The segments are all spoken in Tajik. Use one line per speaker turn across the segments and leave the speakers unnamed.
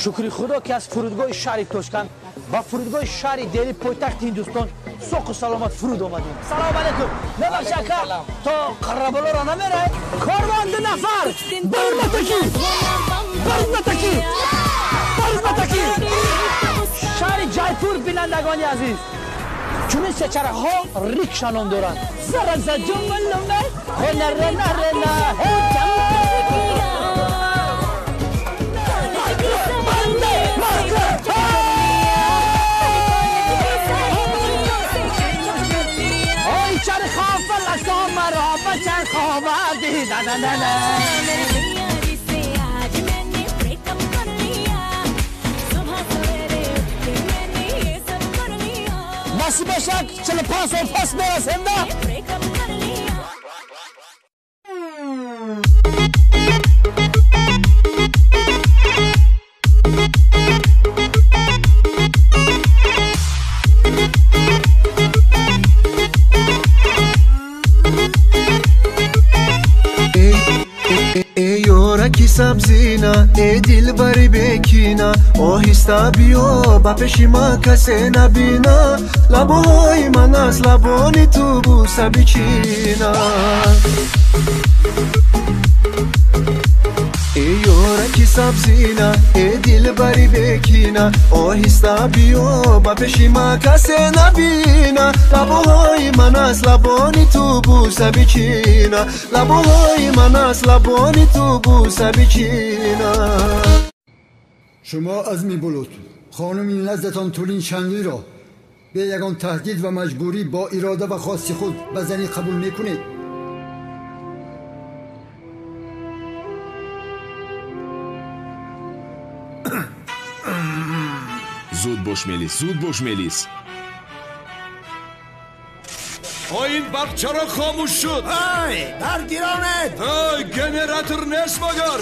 Шукри Худо ки аз фурудгоҳи шаҳри Тошканд ба фурудгоҳи шаҳри Дели, пойтахти Ҳиндустон, соқу саломат фуруд омадем. Салом алейкум. Мебахши, ака, то Қараболоро намерай? Корвон ду нафар. Барматаки, барматаки, барматаки. Шаҳри Ҷайпур, бинандагони азиз, чунин сечарахҳо рикша ном доранд. Зараза ҷумлуме хонаренарена. Ой, чарха фалако маро ба чарх оварди. На-на-на-на. Насиб бошад, 45 сол пас мерасем, да?
Ёраки сабзина, э дилбари бекина, оҳиста биё ба пеши ман, касе набина, лабоҳои ман аз лабони ту буса бичина. Э ёраки сабзина, э дилбари бекина, оҳиста биё ба пеши ман, касе набина, лабоҳои ман аз лабони ту буса бичина, лабоҳои ман аз лабони ту буса бичина.
Шумо Азми Булут, хонуми наздатон Тулин Шанлиро бе ягон таҳдид ва маҷбурӣ бо ирода ва хости худ ба занӣ қабул мекунед?
Зуд бош, Мелис, зуд бош, Мелис.
Ой, ин барқ чаро хомӯш шуд?
Ай, барқ гиронед!
Ой, генератор нест магар?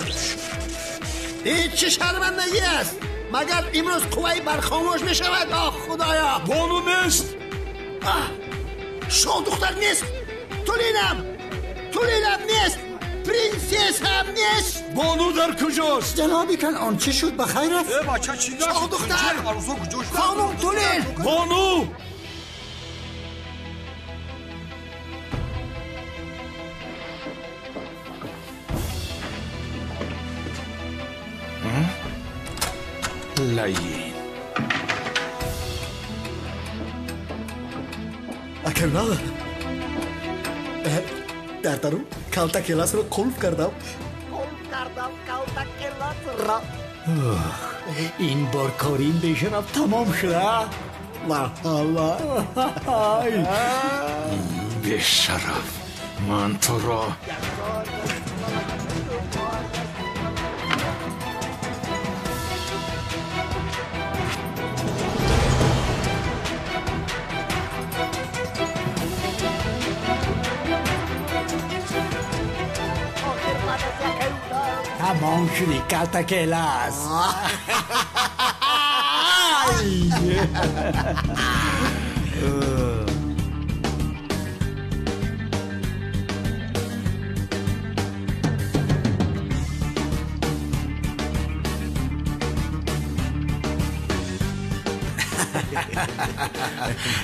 Ин чӣ шармандагӣ аст? Магар имрӯз қувваи барқ хомӯш мешавад? Ох, Худоё!
Бону нест!
Шоҳдухтар нест! Тулинам! Тулинам нест! Принсессам нест!
Бону дар куҷост?
Ҷаноби Канъон, чӣ шуд, ба хайр аст?
Э, бача, чӣ нашуд?
Шоҳдухтар! Хонум Тулин!
Бону! Лаин.
Акамал, дар дарун калта келасро қулф кардам. Қулф кардам калта келасро.
Ин бор кори ин бешараф тамом шуда. Ваҳалла.
Бешараф, ман туро.
Тамом шуди, калта келас.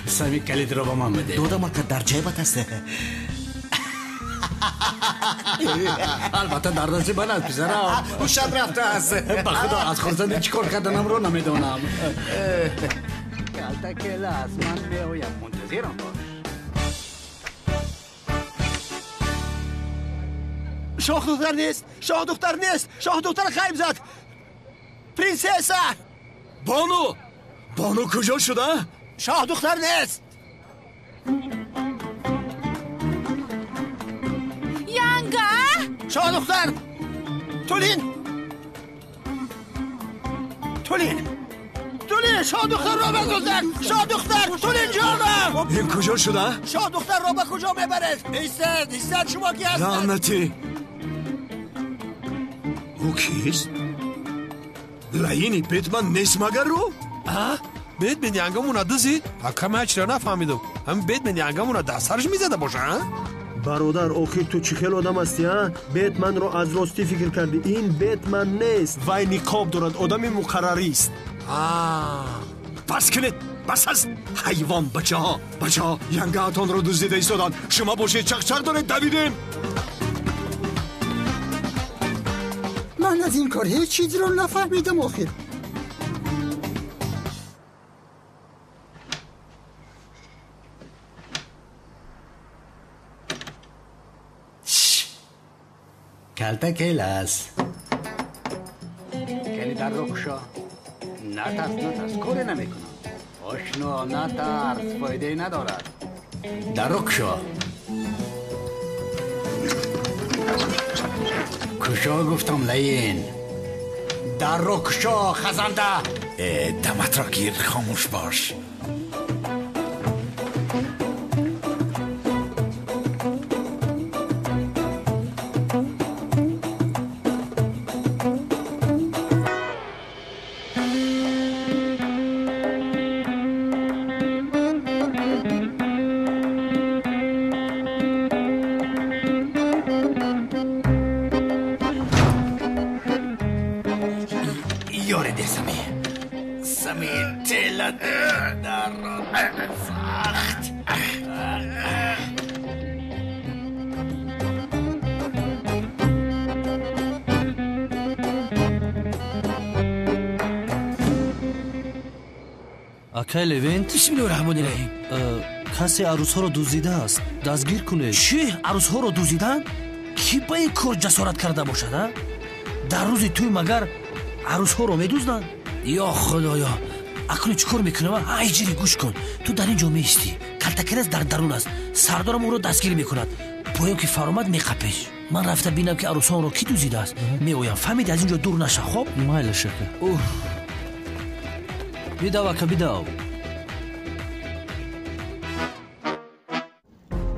Сами калидро ба ман бидеҳ.
Додам, ака, дар ҷайбат аст.
Албатта дар дасти ман аст, писарам.
Ҳушат рафтааст.
Ба Худо, аз хурсандӣ чӣ кор карданамро намедонам. Калта келас, ман меоям, мунтазирам бош.
Шоҳдухтар нест! Шоҳдухтар нест! Шоҳдухтар ғайб зад! Принсесса!
Бону! Бону куҷо шуда?
Шоҳдухтар нест!
Янга!
Шоҳдухтар! Тулин! Тулин! Тулин, шоҳдухтарро бадузданд! Шоҳдухтар! Тулин ҷонам!
Ин куҷо шуда?
Шоҳдухтарро ба куҷо мебаред? Истед, истед, шумо ки ҳастед?
Лаънатӣ! Ӯ кист? Лаини Бетман нест магар ӯ?
А? Бетмен янгамуна дузид? Ака, ман чиро нафаҳмидам. Ҳамин Бетмен янгамуна дар сараш мезада боша, а?
Бародар, охир ту чӣ хел одам ҳастӣ, а? Бетманро аз ростӣ фикр кардӣ. Ин Бетман нест. Вай ниқоб дорад, одами муқаррарист.
Бас кунед, бас аст. Ҳайвон бачаҳо, бачаҳо янгаатонро дуздида истоданд. Шумо бошед чақчақ доред, давидем.
Ман аз ин кор ҳеҷ чизро нафаҳмидам охир.
Калта келас. Кали дарро кушо. Натарс, натарс, коре намекунам. Ошно, натарс, фоидае надорад. Дарро кушо. Кушо гуфтам, лаин. Дарро кушо, хазанда.
Даматро гир, хомӯш бош.
Акай Левент,
бисмиллоҳи раҳмони раҳим.
Касе арӯсҳоро дуздидааст, дастгир кунед.
Чӣ? Арӯсҳоро дуздиданд? Кӣ ба ин кор ҷасорат карда бошад, а? Дар рӯзи тӯй магар арӯсҳоро медузданд? Ё худоё, акнун чӣ кор мекунам? Ай ҷири, гӯш кун. Ту дар ин ҷо меистӣ. Калтакерас дар дарун аст. Сардорам ӯро дастгир мекунад. Поён ки фаромад меқапеш. Ман рафта бинам ки арӯсҳоро кӣ дуздидааст. Меоям. Фаҳмидӣ, аз ин ҷо дур наша, хоб?
Майла, шака. Бидав, ака, бидав.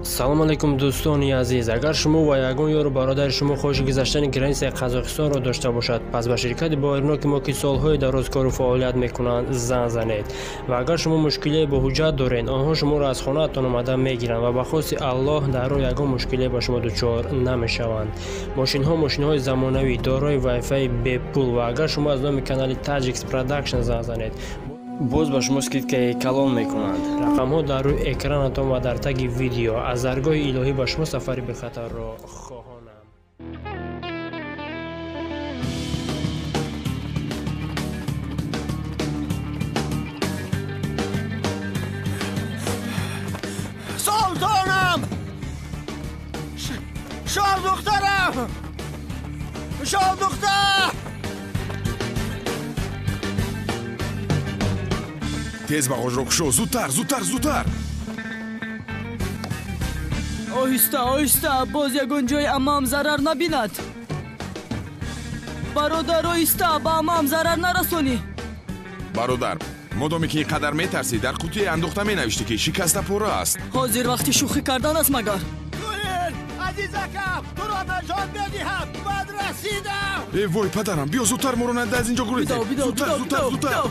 Салом алейкум, дӯстони азиз. Агар шумо ва ягон ёру бародари шумо хоҳиши гузаштани границаи Қазоқистонро дошта бошад, пас ба ширкати боварноки мо, ки солҳои дароз кору фаъолият мекунанд, занг занед. Ва агар шумо мушкилие бо ҳуҷҷат доред, онҳо шуморо аз хонаатон омада мегиранд ва ба хости Аллоҳ дар роҳ ягон мушкилие ба шумо дучор намешаванд. Мошинҳо мошинҳои замонавӣ, дорои вайфаи бепул, ва агар шумо аз номи канали Таҷикс Продакшн занг занед, боз ба шумо скидкаи калон мекунанд. Рақамҳо дар рӯи экранатон ва дар таги видео. Аз даргоҳи илоҳӣ ба шумо сафари бехатарро хоҳонам.
Султонам! Шоҳдухтарам! Шоҳдухтар!
Тез бағожро кушо, зудтар, зудтар, зудтар.
Оҳиста, оҳиста, боз ягон ҷои аммаам зарар набинад. Бародар, оҳиста, ба аммаам зарар нарасонӣ.
Бародар, модоме ки ин қадар метарсӣ, дар қутие андохта менавиштӣ, ки шикаста пора аст.
Ҳозир вақти шӯхӣ кардан аст магар?
Тулин, азизакам, туро наҷот медиҳам, бад расидам.
Э вой, падарам, биё зудтар, моро нада аз ин ҷо гурезем. Зудтар, зудтар, зудтар.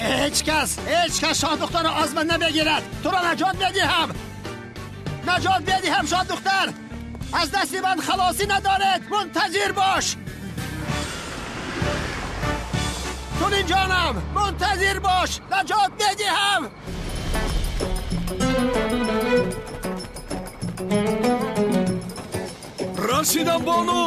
Ҳеҷ кас, ҳеҷ кас шоҳдухтарро аз ман намегирад. Туро наҷот медиҳам, наҷот медиҳам, шоҳдухтар. Аз дасти ман халосӣ надоред. Мунтазир бош. Тулин ҷонам, мунтазир бош, наҷот медиҳам.
Расидам, бону.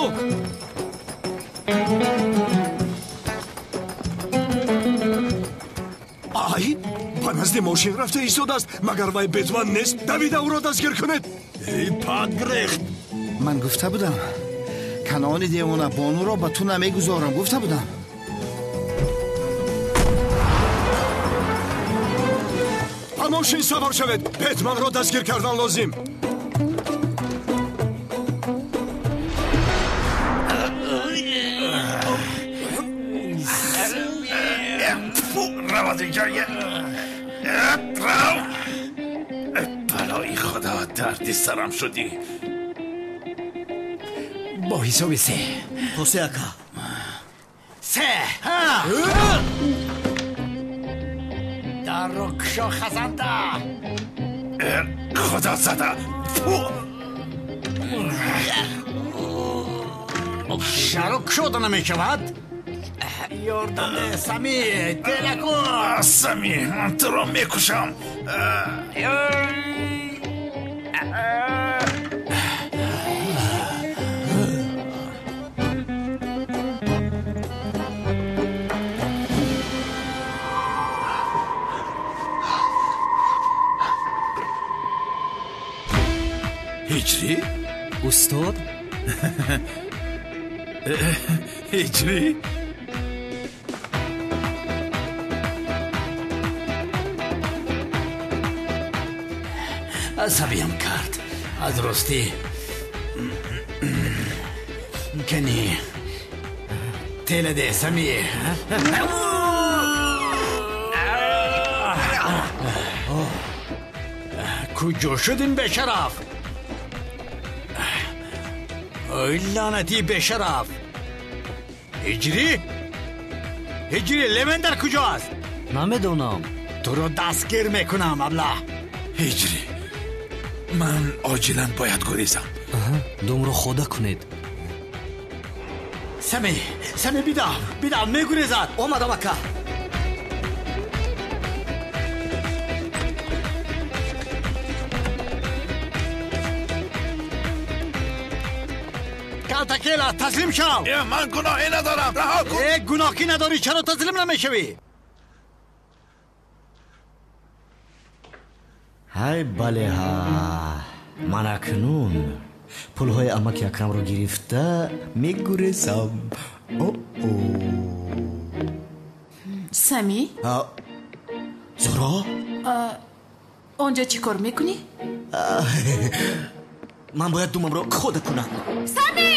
Ай, ба назди мошин рафта истодааст. Магар вай Бетман нест? Давида ӯро дастгир кунед. Эй, пад грехт.
Ман гуфта будам, канони девона, бонуро ба ту намегузорам, гуфта будам.
Ба мошин савор шавед. Бетманро дастгир кардан лозим.
Рав аз инҷо. Рав. Балои худо, дарди сарам шудӣ.
Бо ҳисоби се.
То се, ака.
Се. Дарро кушо, хазанда.
Худо зада.
Чаро кушода намешавад? Ёрдам де, Сами, тела кун.
Сами, ман туро мекушам. Ҳиҷрӣ?
Устод?
Ҳиҷрӣ?
Асабиям кард. Аз ростӣ кани тела де, Сами. Куҷо шуд ин бешараф? Ой, лаънатии бешараф! Ҳиҷрӣ? Ҳиҷрӣ, Левен дар куҷо аст?
Намедонам.
Туро дастгир мекунам, аблаҳ.
Ҳиҷрӣ, ман оҷилан бояд гурезам.
Думро хода кунед.
Сами, Сами, бидав, бидав, мегурезад.
Омадам, ака.
Калтакела, таслим шав.
Ман гуноҳе надорам, раҳо кун.
Э, гуноҳ ки надорӣ, чаро таслим намешавӣ?
Ҳай, бале, ҳа, ман акнун пулҳои амаки Акрамро гирифта мегурезам. О-о.
Сами?
Зуро?
Онҷо чӣ кор мекунӣ?
Ман бояд думамро хода кунам.
Сами!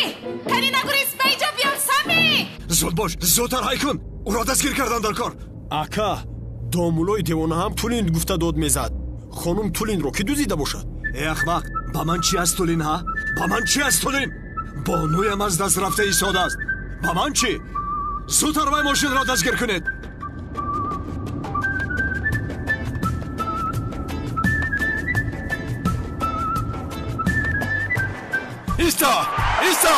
Кани нагурез, ба инҷо биё, Сами!
Зуд бош, зудтар ҳай кун. Ӯро дастгир кардан дар кор. Ака, домулои девона ҳам Тулин гуфта дод мезад. Хонум Тулинро ки дуздида бошад? Э, ахмақ, ба ман чӣ аст Тулин, ҳа? Ба ман чӣ аст Тулин? Бонуям аз даст рафта истодааст. Ба ман чӣ? Зудтар вай мошинро дастгир кунед.
Исто! Исто!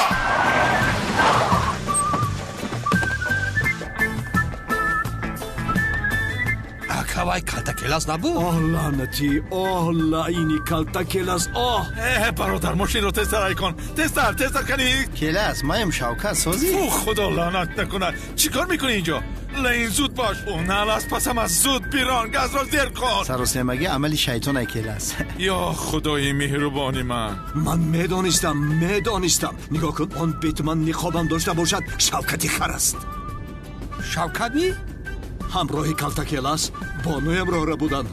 Ака, вай калтакелас набуд?
Оҳ, лаънатӣ, оҳ, лаъини калтакелас, оҳ!
Э, бародар, мошинро тезтар ҳай кун. Тезтар, тезтар кани.
Келас, маем Шавкат, созӣ?
Фу, худо лаънат накунад. Чӣ кор мекунӣ инҷо? Лаин, зуд бош. Ӯ нал аз пасам аст. Зуд бирон, газро зер кун.
Саросемагӣ амали шайтон, Келас.
Ё худои меҳрубони ман.
Ман медонистам, медонистам. Нигоҳ кун, он бетман ниқобам дошта бошад, Шавкати хар аст.
Шавкат ни?
Ҳамроҳи калтакелас бонуямро рабуданд.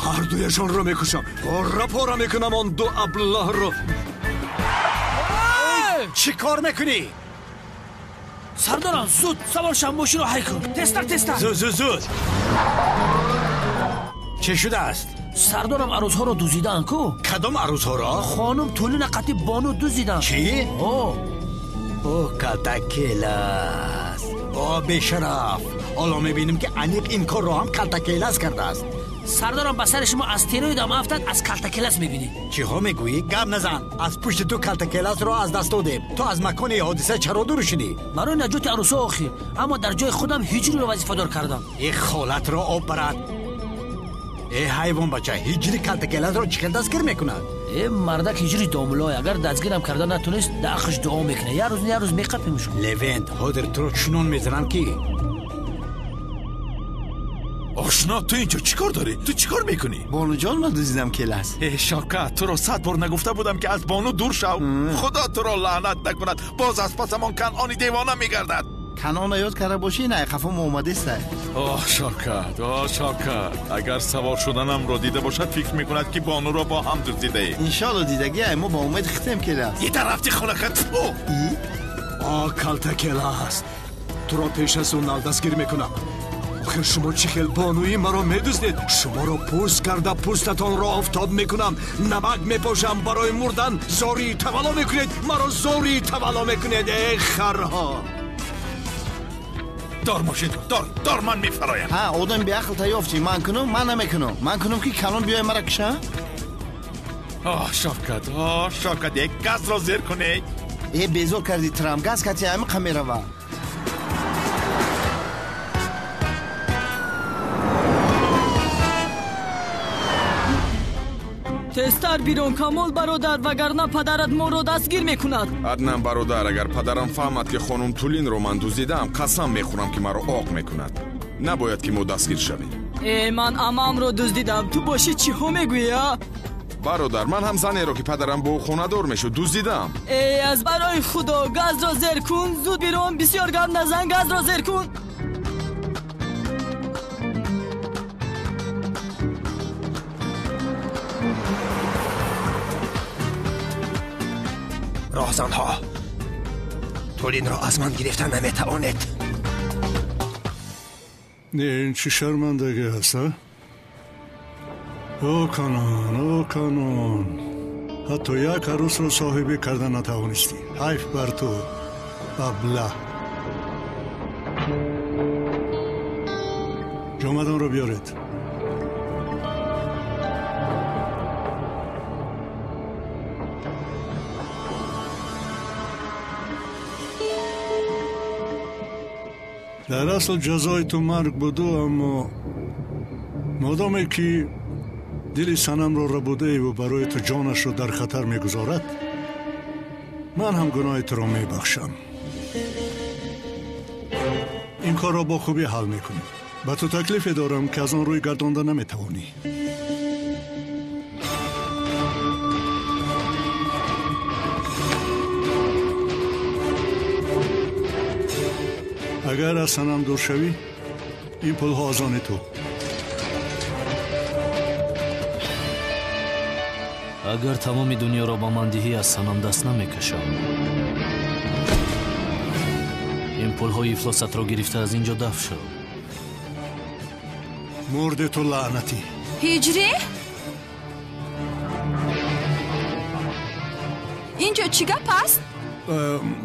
Ҳардуяшонро мекушам, пора пора мекунам он ду аблаҳро.
Чӣ кор мекунӣ?
Сардорам, зуд савор шав, мошинро ҳай кун. Тезтар, тезтар.
Зуд, зуд, зуд. Чӣ шудааст?
Сардорам, арӯзҳоро дуздидаанд ку.
Кадом арӯзҳоро?
Хонум Тулина қатъи бону дуздиданд.
Чӣ? О, калтакелас, о, бешараф! Ҳоло мебинем, ки аниқ ин корро ҳам калтакелас кардааст.
Сардорам, ба сари шумо астероидам афтад, аз калтакелас мебинед.
Чиҳо мегӯӣ? Гап назан. Аз пушти ту калтакеласро аз даст додем. Ту аз макони ҳодиса чаро дур шудӣ?
Барои наҷоти арӯсҳо охир, аммо дар ҷои худам ҳиҷриро вазифадор кардам.
Э, холатро об барад. Э, ҳайвонбача, ҳиҷри калтакеласро чӣ хел дастгир мекунад?
Э, мардак ҳиҷри домулой, агар дастгирам карда натонист, дар ақш дуо мекунад. Як рӯз, як рӯз меқапимш.
Левент, ҳозир туро чунон мезанам, ки
Ошно, ту инҷо чӣ кор дорӣ? Ту чӣ кор мекунӣ?
Бонуҷон, ман дуздидам, Келас.
Э, Шавкат, туро 100 бор нагуфта будам, ки аз бону дур шав. Худо туро лаънат накунад, боз аз пасамон Канъони девона мегардад.
Канъона ёд карда бошӣ, на қафо омадеста.
Оҳ, Шавкат, оҳ, Шавкат, агар савор шуданамро дида бошад, фикр мекунад, ки бонуро бо ҳам дуздидаем.
Иншоалло дидагиай, мо ба умед хитем, Келас.
Ита рафти хонакат.
О, калтакелас, туро пеш аз ӯ нал дастгир мекунам. Охир шумо чӣ хел бонуи маро медуздед? Шуморо пӯст карда пӯстатонро офтоб мекунам, намак мепошам, барои мурдан зории тавалло мекунед, маро зории тавалло мекунед, э харҳо.
Дор мошинро, дор, дор, ман мефароям.
Ҳа, одам беақл та ёфтӣ. Ман кунам, ман намекунам. Ман кунам ки калон биёй мара киша?
Оҳ, Шавкат, оҳ, Шавкат, як газро зер кунед.
Э, безор кардӣ трам, газ кати ҳамиқа мерава.
Тезтар бирон, Камол бародар, вагарна падарат моро дастгир мекунад.
Аднан бародар, агар падарам фаҳмад, ки хонум Тулинро ман дуздидаам, қасам мехӯрам, ки маро оқ мекунад. Набояд, ки мо дастгир шавем.
Э, ман амамро дуздидам, ту бошӣ чиҳо мегӯӣ, а?
Бародар, ман ҳам занеро, ки падарам бо ӯ хонадор мешуд, дуздидаам.
Э, аз барои худо, газро зер кун, зуд бирон, бисёр гап назан, газро зер кун.
Роҳзанҳо, Тулинро аз ман гирифта наметавонед.
Не, ин чӣ шармандагӣ аст, а? О, Канон, о, Канон, ҳатто як арӯсро соҳибӣ карда натавонистӣ. Ҳайф бар ту, абла. Ҷомадонро биёред. Дар асл ҷазои ту марг буду, аммо модоме ки дили санамро рабудаеву барои ту ҷонашро дар хатар мегузорад, ман ҳам гуноҳи туро мебахшам. Ин корро бо хубӣ ҳал мекунем. Ба ту таклифе дорам, ки аз он рӯй гардонда наметавонӣ. Агар аз санам дур шавӣ, ин пулҳо аз они ту.
Агар тамоми дунёро ба ман диҳӣ, аз санам даст намекашам. Ин пулҳои ифлосатро гирифта аз ин ҷо дафт шав.
Мурди ту лаънатӣ.
Ҳиҷрӣ? Ин ҷо чӣ гап аст?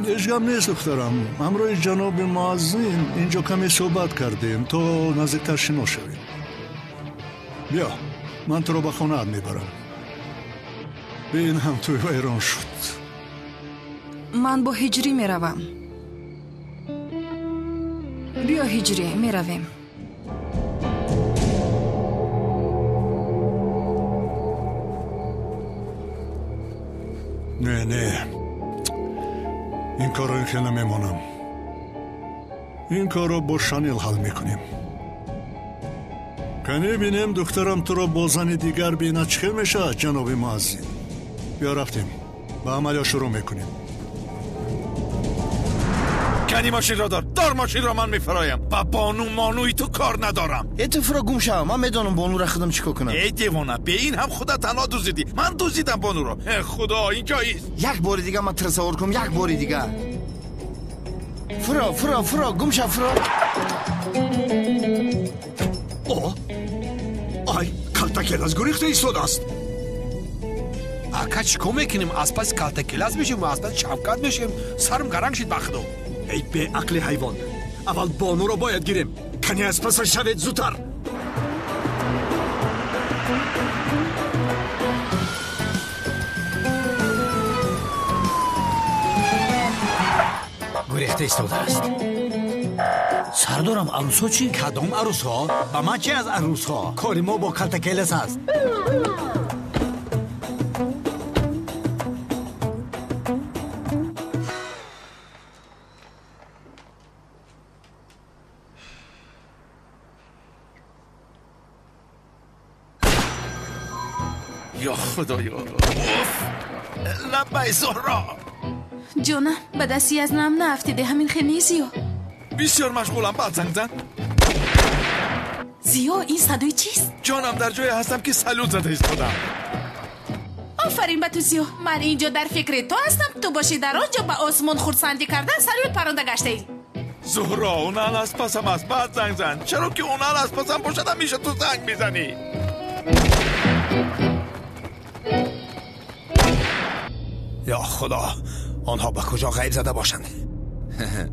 Ҳеҷ гап нест, духтарам. Ҳамроҳи ҷаноби муаззин ин ҷо каме суҳбат кардем, то наздиктар шинос шавем. Биё, ман туро ба хонаат мебарам. Бин, ҳам тӯй вайрон шуд.
Ман бо Ҳиҷрӣ меравам. Биё, Ҳиҷрӣ, меравем.
Не, не, ин корро ин хел намемонам. Ин корро бо Шанил ҳал мекунем. Кане бинем, духтарам туро бо зани дигар бинад, чӣ хел мешавад, ҷаноби муаззин? Биё, рафтем, ба амалиё шурӯъ мекунем.
Кани мошинро дор, дор мошинро, ман мефароям. Ба бону монуи ту кор надорам.
Э, ту фуро гум шав, ман медонам бонура худам чӣ кор кунам.
Эй девона, бе ин ҳам худа танҳо дуздидӣ. Ман дуздидам бонуро. Э, худо, ин ҷоист.
Як бори дига ман туро савор кунам, як бори дига. Фуро, фуро, фуро, гум шав, фуро.
О, ай, калтакелаз гурехта истодааст.
Ака, чӣ кор мекунем? Аз паси калтакелаз мешем ва аз паси Шавкат мешем. Сарм гаранг шид, ба худо.
Эй беақли ҳайвон, аввал бонуро бояд гирем. Кани аз пасаш шавед зудтар.
Гурехта истодааст.
Сардорам, арӯсҳо чӣ?
Кадом арӯсҳо? Ба ман чӣ аз арӯсҳо? Кори мо бо калтакелас аст.
Ё худоё, лаббай, Зуҳро.
Ҷонам, ба дасти язнам наафтиде, ҳамин хел нест, Зиё?
Бисёр машғулам, баъд занг зан.
Зиё, ин садои чист?
Ҷонам, дар ҷое ҳастам, ки салют зада истодам.
Офарин ба ту, Зиё. Ман ин ҷо дар фикри ту ҳастам, ту бошӣ дар он ҷо ба осмон хурсандӣ кардан салют паронда гаштаӣ.
Зуҳро, унал аз пасам аст, баъд занг зан. Чаро ки унал аз пасам бошад, ҳамеша ту занг мезанӣ.
Ё худо, онҳо ба куҷо ғайб зада бошанд?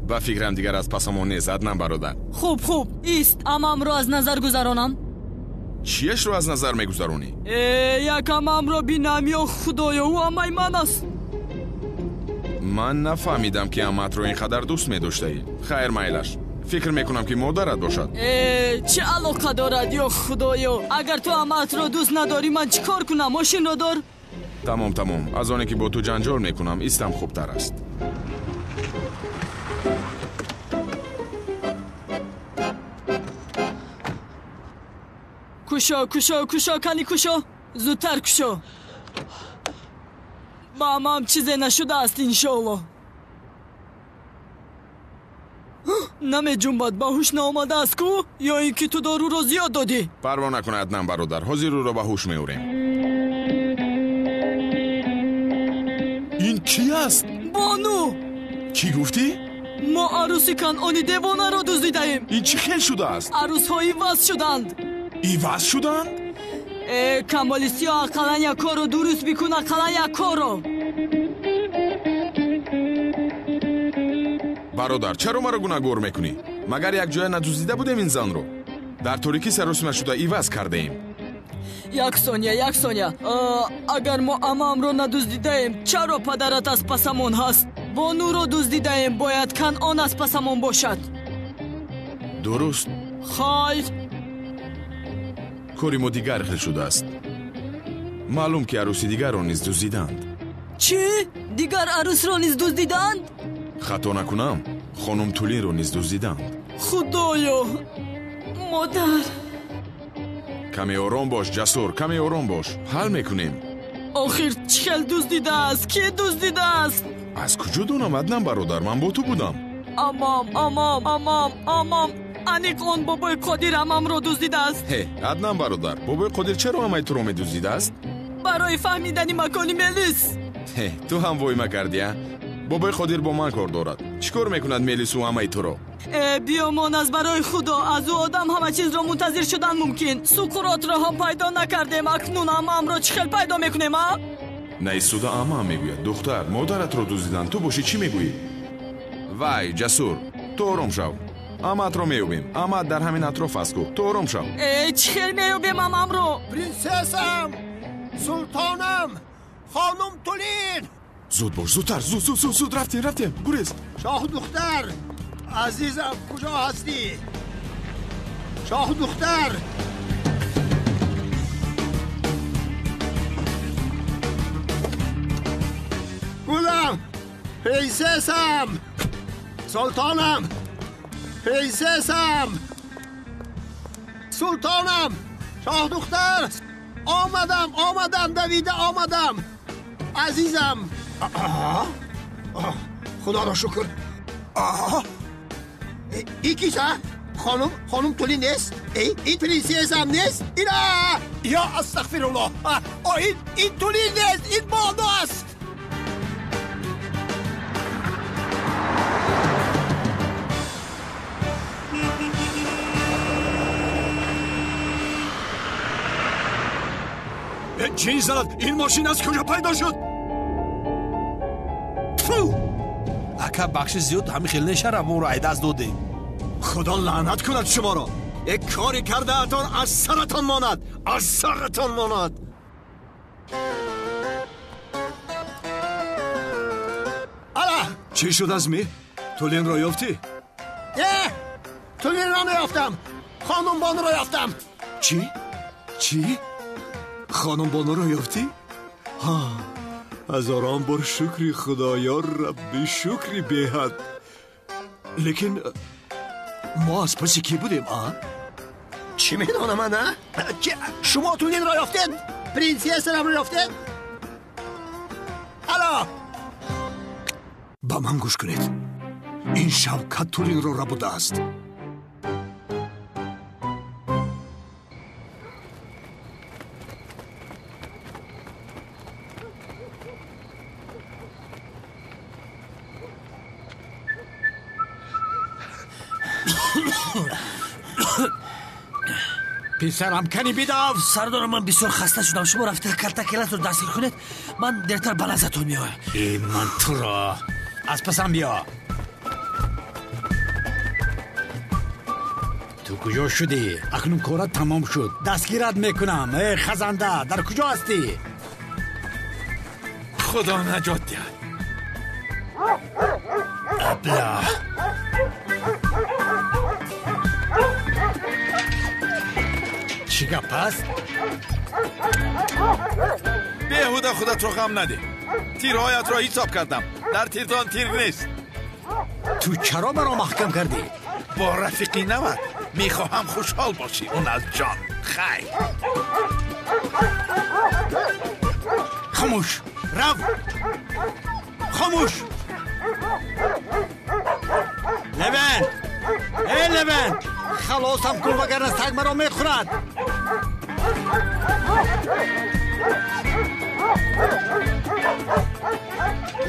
Ба фикрам дигар аз пасамон нест, Аднан бародар.
Хуб, хуб, ист, амамро аз назар гузаронам.
Чиешро аз назар мегузаронӣ?
Як амамро бинам, ё Худоё, ӯ амаи ман аст.
Ман нафаҳмидам, ки амаатро ин қадар дӯст медоштаӣ. Хайр, майлаш. Фикр мекунам, ки модарат бошад.
Чӣ алоқа дорад, ё Худоё? Агар ту амаатро дӯст надорӣ, ман чӣ кор кунам? Мошинро дор.
Тамом, тамом. Аз оне ки бо ту ҷанҷол мекунам, истам хубтар аст.
Кушо, кушо, кушо, кани кушо, зудтар кушо. Ба амам чизе нашудааст, иншоалло. Намеҷунбад, ба ҳуш наомадааст ку? Ё ин ки ту доруро зиёд додӣ?
Парво накун, Аднан бародар, ҳозир ӯро ба ҳуш меорем. Ин кӣ аст?
Бону!
Чӣ гуфтӣ?
Мо арӯси Канъони девонаро дуздидаем.
Ин чӣ хел шудааст?
Арӯсҳо иваз шуданд.
Иваз шуданд?
Камоли сиёҳ, ақаллан як корро дуруст бикун, ақаллан як корро.
Бародар, чаро маро гунаҳгор мекунӣ? Магар якҷоя надуздида будем ин занро? Дар торикӣ саросима шуда иваз кардаем.
Як сония, як сония. Агар мо амаамро надуздидаем, чаро падарат аз пасамон ҳаст? Бонуро дуздидаем, бояд Канъон аз пасамон бошад.
Дуруст.
Хайр.
Кори мо дигар хел шудааст. Маълум ки арӯси дигарро низ дуздиданд.
Чӣ? Дигар арӯсро низ дуздиданд?
Хато накунам, хонум Тулинро низ дуздиданд.
Худоё, модар!
Каме ором бош, Ҷасур, каме ором бош. Ҳал мекунем.
Охир чӣ хел дуздидааст? Кӣ дуздидааст?
Аз куҷо донам, Аднан бародар? Ман бо ту будам.
Амам, амам, амам, амам. Аниқ он бобои Қодир амамро дуздидааст.
Ҳе, Аднан бародар, бобои Қодир чаро амаи туро медуздидааст?
Барои фаҳмидани макони Мелис.
Ҳе, ту ҳам войма кардӣ, а? Бобои Қодир бо ман кор дорад. Чӣ кор мекунад Мелису амаи туро?
Биёмон, аз барои Худо, аз ӯ одам ҳама чизро мунтазир шудан мумкин. Суқуротро ҳам пайдо накардем, акнун амаамро чӣ хел пайдо мекунем, а?
Наистуда амаам мегӯяд: духтар, модаратро дуздиданд, ту бошӣ чӣ мегӯӣ? Вай, Ҷасур, ту ором шав. Амаатро меёбем. Амаат дар ҳамин атроф аст ку. Ту ором шав.
Чӣ хел меёбем амаамро?
Принсессам, султонам, хонум Тулин!
Зуд бош, зудтар, зуд, зуд, зуд, зуд, рафтем, рафтем, гурез.
Шоҳдухтар, азизам, куҷо ҳастӣ? Шоҳдухтар! Гулам, принсессам, султонам, принсессам, султонам, шоҳдухтар! Омадам, омадам, давида омадам. Азизам. Худоро шукр. Ин кист, а? Хонум, хонум Тулин нест? Ин принсессам нест? Ина! Ё астағфируллоҳ! Ин Тулин нест, ин бону аст.
Ҷин занад, ин мошин аз куҷо пайдо шуд? Тфу!
Ака, бахши зиёд ҳамин хел нешара, моро айдаст додем.
Худо лаънат кунад шуморо. Як кори кардаатон аз саратон монад, аз саратон монад.
Ала!
Чӣ шуд, Азмӣ? Тулинро ёфтӣ?
Не, Тулинро наёфтам. Хонум Бонуро ёфтам.
Чӣ? Чӣ? Хонум Бонуро ёфтӣ? Ҳа, ҳазорон бор шукри Худо, ё Рабби, шукри беҳад. Лекин мо аз паси кӣ будем, а?
Чӣ медонам ман, а? Шумо Тулинро ёфтед? Принсессарамро ёфтед? Ало!
Ба ман гӯш кунед. Ин Шавкат Тулинро рабудааст.
Писарам, кани бидав.
Сардор, ман бисёр хаста шудам. Шумо рафта калтакелатро дастгир кунед, ман дертар ба назатон меоям.
Э, ман туро аз пасам биё. Ту куҷо шудӣ? Акнун корат тамом шуд. Дастгират мекунам. Эй хазанда, дар куҷо ҳастӣ?
Худо наҷот диҳад.
Абла. Чӣ гап аст?
Беҳуда худатро ғам надеҳ. Тирҳоятро ҳисоб кардам. Дар тирдон тир нест.
Ту чаро маро маҳкам кардӣ?
Бо рафиқи нават мехоҳам хушҳол бошӣ. Он аз ҷон. Хайр.
Хомӯш! Рав! Хомӯш! Левент! Эй Левент! Халосам кун, вагарна саг маро мехӯрад.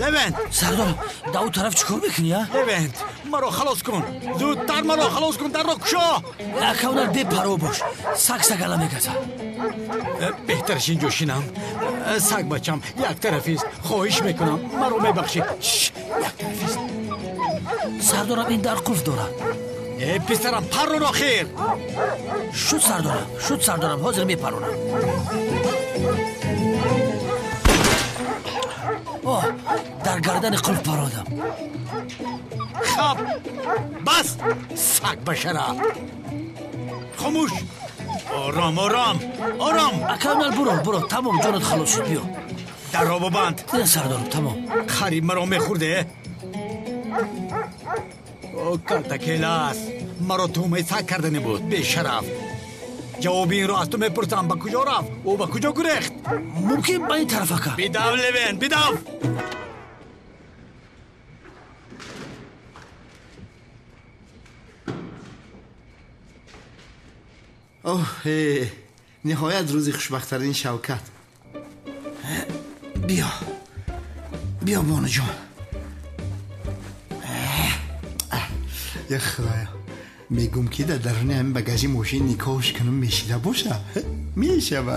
Левент!
Сардор, дар он тараф чӣ кор мекунӣ, а?
Левент, маро халос кун! Зудтар маро халос кун, дарро кушо!
Акавнар бепарво бош, саг сагала мегазад.
Беҳтараш инҷо шинам. Саг бачам як тарафист. Хоҳиш мекунам, маро мебахшӣ. Як тарафист.
Сардорам, ин дар қулф дорад.
Э писарам, паррон охир!
Шуд сардорам, шуд сардорам, ҳозир мепаронам. Оҳ, дар гардани қулф пародам.
Хаб, бас, саг башара. Хомӯш! Ором, ором, ором!
Акамал, буро, буро, тамом, ҷонат халос шуд, биё.
Дарро бибанд.
Не сардорам, тамом.
Хари маро мехӯрде? О, калтакелас, маро туҳмаи саг кардане буд, бешараф. Ҷавоби инро аз ту мепурсам, ба куҷо рафт? Ӯ ба куҷо гурехт?
Мумкин ба ин тараф, ака.
Бидав, Левент, бидав!
Оҳ, ниҳоят рӯзи хушбахттарин Шавкат. Биё, биё, бонуҷон. Я худоё, мегум ки дар даруни ҳамин багажи мошин никоҳш кунам мешида боша? Мешава.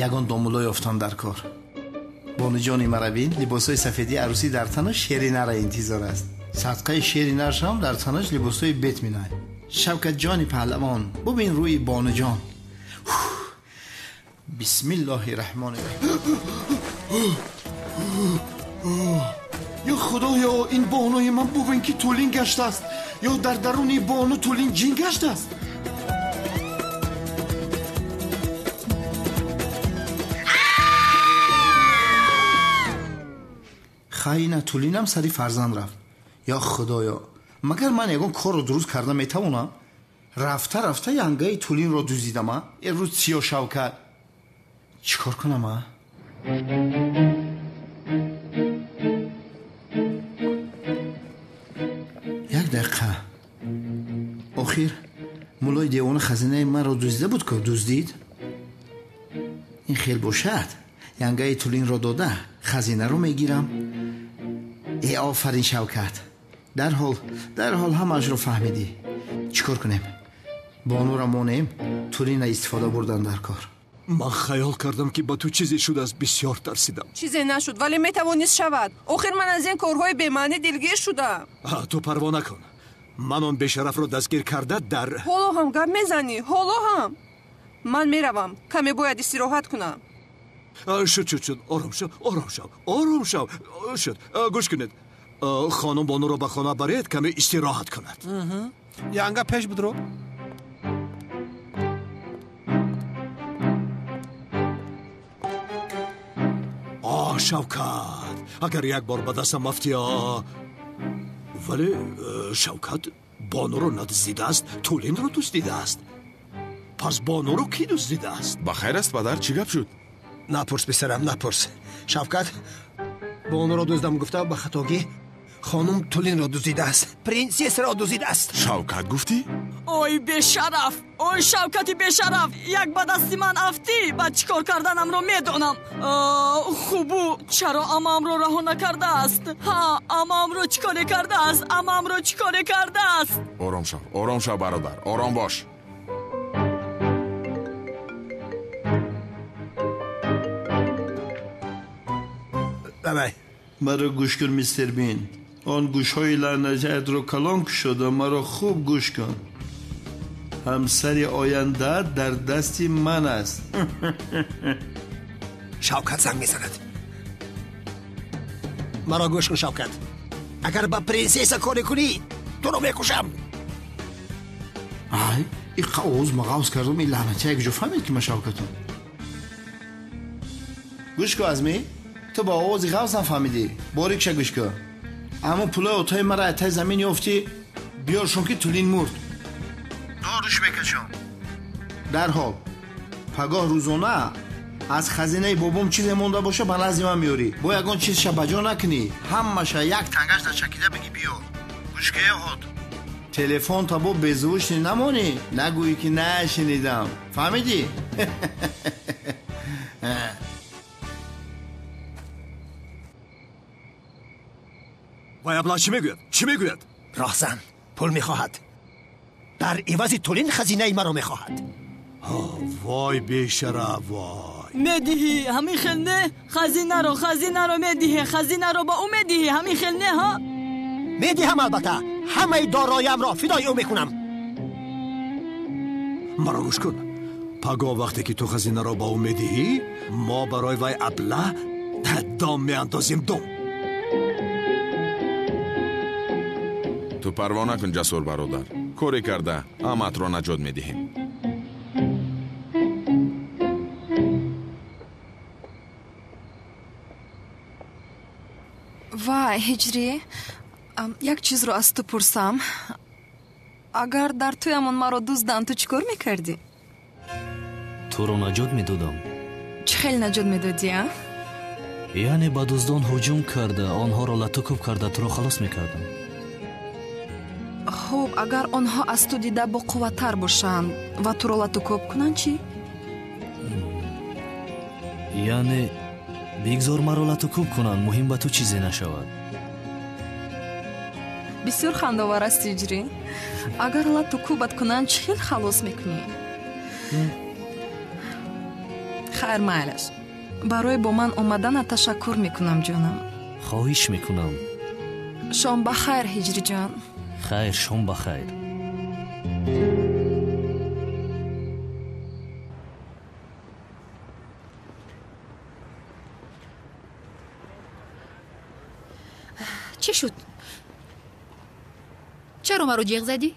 Ягон домуло ёфтам дар кор. Бонуҷони мара бин, либосҳои сафедии арӯсӣ дар танаш шери нара интизор аст. Садқаи шери наршам дар танаш либосҳои бет минай. Шавкатҷони паҳлавон, бубин рӯи бонуҷон. Бисмиллоҳи раҳмони раҳим. Ё худоё, ин бонуи ман бубин ки тӯлин гаштааст, ё дар даруни бону тӯлин ҷин гаштааст. Хайна тӯлинам сари фарзанд рафт. Ё худоё, магар ман ягон корро дуруст карда метавонам? Рафта рафта янгаи тӯлинро дуздидам, а? Э рӯз сиё Шавкат. Чӣ кор кунам, а? Як дақиқа. Охир муллои девона хазинаи маро дуздида буд ку, дуздид? Ин хел бошад, янгаи тӯлинро дода, хазинаро мегирам. Э офарин Шавкат. Дарҳол, дарҳол ҳамаашро фаҳмидӣ. Чӣ кор кунем? Бонура монем, тӯлина истифода бурдан дар кор.
Ман хаёл кардам ки ба ту чизе шудааст, бисёр тарсидам.
Чизе нашуд, вале метавонист шавад. Охир ман аз ин корҳои бемаънӣ дилгир шудам.
Ту парво накун. Ман он бешарафро дастгир карда дар
ҳоло ҳам гап мезанӣ, ҳоло ҳам. Ман меравам, каме бояд истироҳат кунам.
Шуд, шуд, шуд, ором шав, ором шав, ором шав. Шуд, гӯш кунед. Хонум бонуро ба хона баред, каме истироҳат кунад.
Янга пеш будро.
Оҳ, Шавкат, агар як бор ба дастам афтӣ. Вале Шавкат бонуро надуздидааст, тӯлинро дуздидааст. Пас бонуро кӣ дуздидааст?
Ба хайр аст, падар, чӣ гап шуд?
Напурс, писарам, напурс. Шавкат бонуро дуздам гуфта ба хатогӣ хонум тӯлинро дуздидааст, принсессаро дуздидааст.
Шавкат гуфтӣ?
Ой бешараф, ой Шавкати бешараф, як ба дасти ман афтӣ, баъд чӣ кор карданамро медонам. Хубу чаро амаамро раҳо накардааст? Ҳа, амаамро чӣ коре кардааст? Амаамро чӣ коре кардааст?
Ором шав, ором шав бародар, ором бош.
Давай.
Маро гӯш кун, мистер Бин. Он гӯшҳои лаънатиятро калон кушода, маро хуб гӯш кун. Ҳамсари оянда дар дасти ман аст.
Шавкат занг мезанад. Маро гӯш кун, Шавкат. Агар ба принсесса коре кунӣ, туро мекушам.
Ай, иққа овоз мағавз кардам, ин лаънатия як ҷо фаҳмид ки ман Шавкатам. Гӯш кун, Азмӣ, ту ба овози ғавз нафаҳмидӣ. Борикша гӯш кун. Аммо пулои отои мара аз таи замин ёфтӣ, биёршон ки Тулин мурд. Доруш мекашам. Дарҳол пагоҳ рӯзона аз хазинаи бобом чизе монда боша ба назди ман меёрӣ. Бо ягон чизша ба ҷо накунӣ, ҳамаша як тангаш начакида бигӣ биёр. Гӯшкае ҳод. Телефон та бо беззвучный намонӣ, нагӯӣ ки нашунидам. Фаҳмидӣ?
Вай абла чӣ мегӯяд? Чӣ мегӯяд?
Роҳзан пул мехоҳад. Дар ивази Тулин хазинаи маро мехоҳад.
Вой бешараф, вой.
Медиҳӣ ҳамин хел не? Хазинаро, хазинаро медиҳӣ, хазинаро ба ӯ медиҳӣ, ҳамин хел не, ҳа?
Медиҳам албатта, ҳамаи дороямро фидои ӯ мекунам.
Маро гӯш кун. Пагоҳ вақте ки ту хазинаро ба ӯ медиҳӣ, мо барои вай абла дом меандозем, дом.
Ту парво накун, Ҷасур бародар. Коре карда аматро наҷот медиҳем.
Вай, Ҳиҷрӣ, як чизро аз ту пурсам. Агар дар тӯямон маро дузданд, ту чӣ кор мекардӣ?
Туро наҷот медодам.
Чӣ хел наҷот медодӣ, а?
Яъне ба дуздон ҳуҷум карда, онҳоро латукӯб карда, туро халос мекардам.
Хуб, агар онҳо аз ту дида боқувваттар бошанд ва туро латукӯб кунанд, чӣ?
Яъне бигзор маро латукӯб кунанд, муҳим ба ту чизе нашавад.
Бисёр хандовар аст, Ҳиҷрӣ. Агар латукӯбат кунанд, чӣ хел халос мекунӣ? Хайр, майлаш. Барои бо ман омаданат ташаккур мекунам, ҷонам.
Хоҳиш мекунам.
Шом ба хайр, Ҳиҷриҷон.
Хайр, шом ба хайр.
Чӣ шуд? Чаро маро ҷеғ задӣ?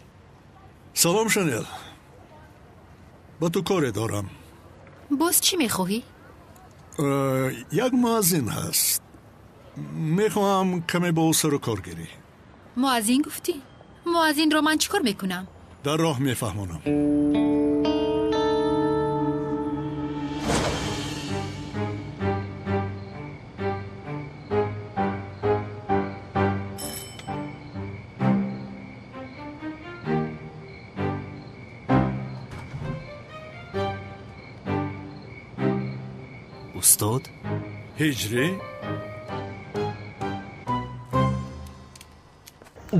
Салом, Шанел. Ба ту коре дорам.
Боз чӣ мехоҳӣ?
Як муаззин ҳаст. Мехоҳам каме бо ӯ сару кор гирӣ.
Муаззин гуфтӣ? Муаззинро ман чӣ кор мекунам?
Дар роҳ мефаҳмонам.
Устод?
Ҳиҷрӣ?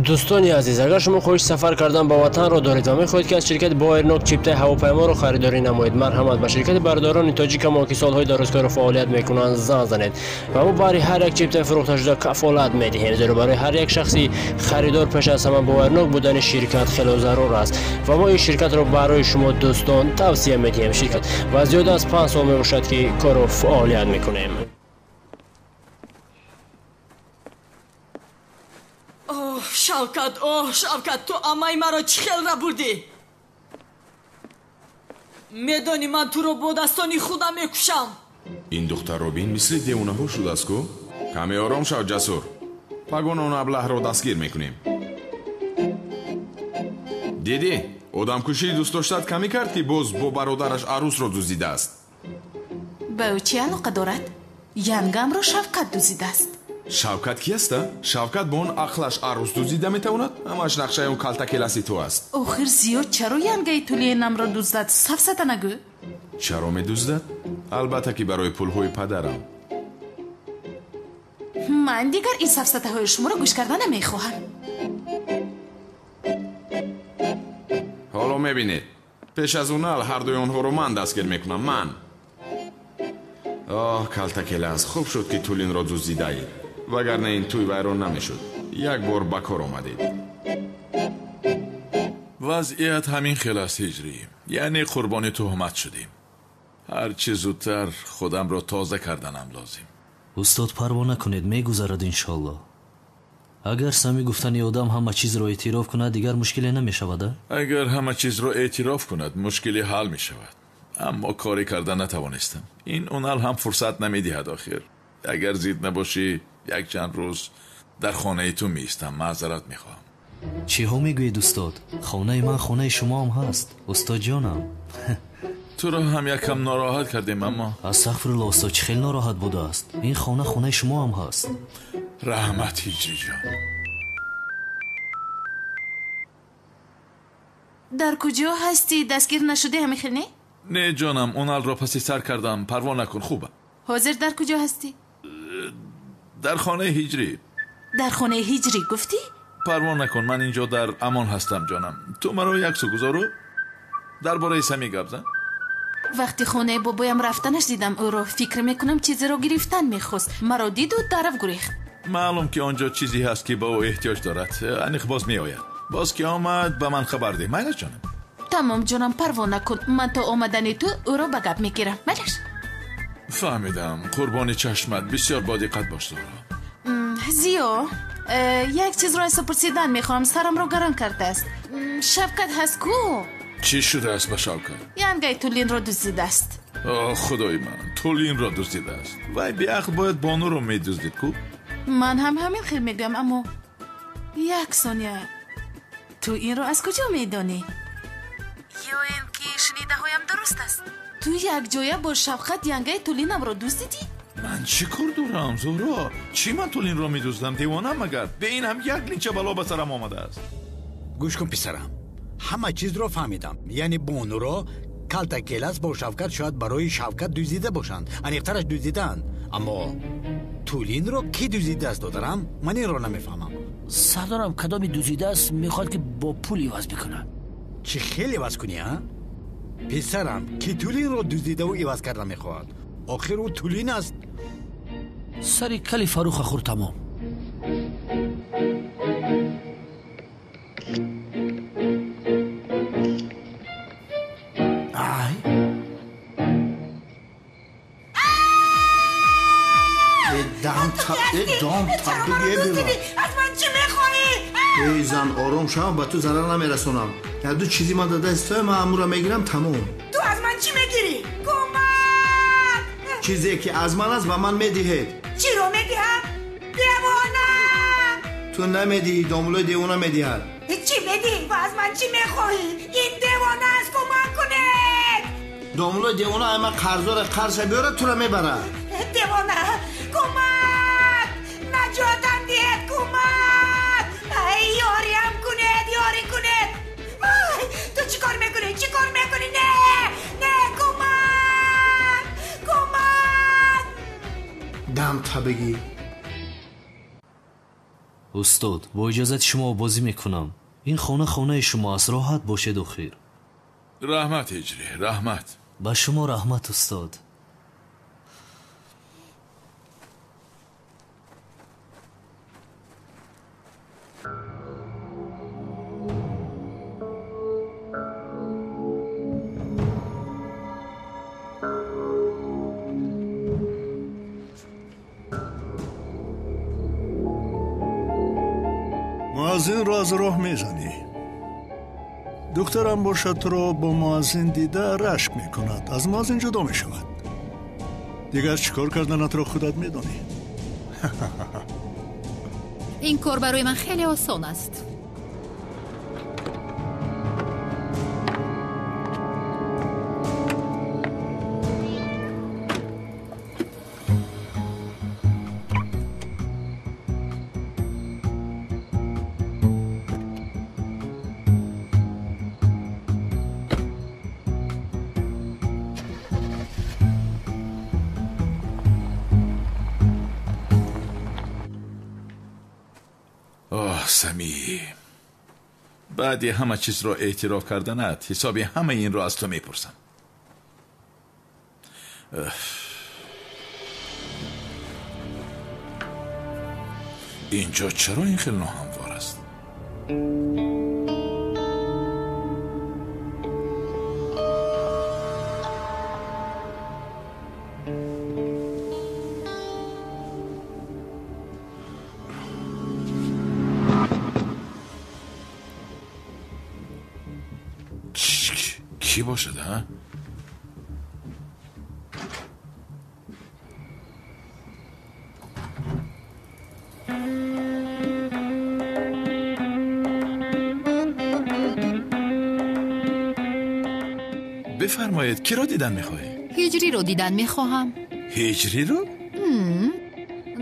Дӯстони азиз, агар шумо хоҳиши сафар кардан ба ватанро доред ва мехоҳед ки аз ширкати Боэрнок чиптаи ҳавопайморо харидорӣ намоед, марҳамат ба ширкати бародарони тоҷикамо ки солҳои дарозкорро фаъолият мекунанд занг занед ва мо барои ҳар як чиптаи фурӯхташуда кафолат медиҳем, зеро барои ҳар як шахси харидор пеш аз ҳама боварнок будани ширкат хело зарур аст ва мо ин ширкатро барои шумо дӯстон тавсия медиҳем. Ширкат ва зиёда аз 5 сол мебошад ки корро фаъолият мекунем.
Шавкат, оҳ, Шавкат, ту амаи маро чӣ хел рабурдӣ? Медонӣ ман туро бо дастони худам мекушам.
Ин духтарро бин, мисли девонаҳо шудааст ку. Каме ором шав, Ҷасур. Пагон он аблаҳро дастгир мекунем. Дидӣ, одамкушии дӯстдоштат камӣ кард ки боз бо бародараш арӯсро дуздидааст.
Ба ӯ чӣ алоқа дорад? Янгамро Шавкат дуздидааст.
Шавкат ки аст? Шавкат бо он ақлаш арӯс дуздида метавонад? Ҳамаш нақшаи он калтакеласи ту аст.
Охир зиёд чаро янгаи Тулинамро дуздад? Сафсата нагӯ.
Чаро медуздад? Албатта ки барои пулҳои падарам.
Ман дигар ин сафсатаҳои шуморо гӯш карда намехоҳам.
Ҳоло мебинед. Пеш аз он ал ҳардуи онҳоро ман дастгир мекунам. Ман. Оҳ, калтакелас, хуб шуд ки Тулинро дуздидаед. Вагарна ин тӯй вайрон намешуд. Як бор ба кор омадед.
Вазъият ҳамин хел аст, Ҳиҷрӣ. Яъне қурбони туҳмат шудем. Ҳарчи зудтар худамро тоза карданам лозим.
Устод, парво накунед, мегузарад иншоаллоҳ. Агар Сами гуфтани одам ҳама чизро эътироф кунад, дигар мушкиле намешавад, а?
Агар ҳама чизро эътироф кунад, мушкиле ҳал мешавад. Аммо коре карда натавонистам. Ин Унал ҳам фурсат намедиҳад охир. Агар зид набошӣ, як чанд рӯз дар хонаи ту меистам. Маъзарат мехоҳам.
Чиҳо мегӯед, устод? Хонаи ман хонаи шумоам ҳаст, устодҷонам.
Туро ҳам якам нороҳат кардем, аммо
Астағфирулло, устод, чӣ хеле нороҳат будааст. Ин хона хонаи шумоам ҳаст.
Раҳмат, Ҳиҷриҷон.
Дар куҷо ҳастӣ? Дастгир нашудӣ ҳамин хел, не?
Не ҷонам, Уналро паси сар кардам. Парво накун, хубам.
Ҳозир дар куҷо ҳастӣ?
Дар хонаи Ҳиҷрӣ.
Дар хонаи Ҳиҷрӣ гуфтӣ?
Парво накун, ман инҷо дар амон ҳастам ҷонам. Ту маро як су гузору дар бораи Сами гап зан.
Вақти хонаи бобоям рафтанаш дидам ӯро. Фикр мекунам чизеро гирифтан мехост. Маро диду тараф гурехт.
Маълум ки он ҷо чизе ҳаст ки ба ӯ эҳтиёҷ дорад. Аниқ боз меояд. Боз ки омад ба ман хабар деҳ. Майлаш ҷонам?
Тамом ҷонам, парво накун. Ман то омадани ту ӯро ба гап мегирам. Майлаш?
Фаҳмидам. Қурбони чашмат, бисёр бодиққат бош, Зуҳро.
Зиё, як чизро аз ту пурсидан мехоҳам. Сарамро гарон кардааст. Шавкат ҳаст ку?
Чӣ шудааст ба Шавкат?
Янгаи Тулинро дуздидааст.
О, худои ман, Тулинро дуздидааст. Вай беақл бояд бонуро медуздид ку?
Ман ҳам ҳамин хел мегӯям, аммо як сония, ту инро аз куҷо медонӣ? Ё ин ки шунидаҳоям дуруст аст? Ту якҷоя бо Шавкат янгаи Тулинамро дуздидӣ?
Ман чӣ кор дорам, Зуҳро? Чӣ ман Тулинро медуздам? Девонам магар? Бе ин ҳам як линча бало ба сарам омадааст.
Гӯш кун, писарам, ҳама чизро фаҳмидам. Яъне бонуро калтакелас бо Шавкат шояд барои Шавкат дуздида бошанд. Аниқтараш дуздидаанд. Аммо Тулинро кӣ дуздидааст, додарам? Ман инро намефаҳмам.
Сардорам, кадоми дуздидааст мехоҳад ки бо пул иваз бикунад.
Чӣ хел иваз кунӣ, а? Писарам, кӣ Тулинро дуздидаву иваз карда мехоҳад? Охир ӯ Тулин аст.
Сари кали Фаруха хӯр тамом.
Ай! Дам табдуги.
Аз ман чӣ мехоҳӣ?
Эй зан, ором шав, ба ту зарар намерасонам. Як ду чизи ман дар даст туя, ман амура мегирам, тамом.
Ту аз ман чӣ мегирӣ? Кӯмак!
Чизе ки аз ман аст ба ман медиҳед.
Чиро медиҳам? Девона!
Ту намедиҳӣ, домулои девона медиҳад.
Чӣ медиҳӣ ва аз ман чӣ мехоҳӣ? Ин девона аст, кӯмак кунед!
Домулои девона ай ман қарздора, қарзша биёрад, тура мебарад.
Девона! Кӯмак! Наҷотам диҳед, кӯмак! Ай, ёриам кунед, ёрӣ кунед! Ай, ту чӣ кор мекунӣ? Чӣ кор мекунӣ? Не! Не, кӯмак! Кӯмак!
Дам табигӣ.
Устод, бо иҷозати шумо бозӣ мекунам. Ин хона хонаи шумо аст, роҳат бошед охир.
Раҳмат, Ҳиҷрӣ, раҳмат.
Ба шумо раҳмат, устод.
Муаззинро аз роҳ мезанӣ. Духтарам бошад туро бо муаззин дида рашк мекунад, аз муаззин ҷудо мешавад. Дигар чӣ кор карданатро худат медонӣ.
Ин кор барои ман хеле осон аст.
Сами, баъди ҳама чизро эътироф карданат ҳисоби ҳамаи инро аз ту мепурсам. Инҷо чаро ин хел ноҳамвор аст? Кӣ бошад, ҳа? Бифармоед, киро дидан мехоҳед?
Ҳиҷриро дидан мехоҳам.
Ҳиҷриро?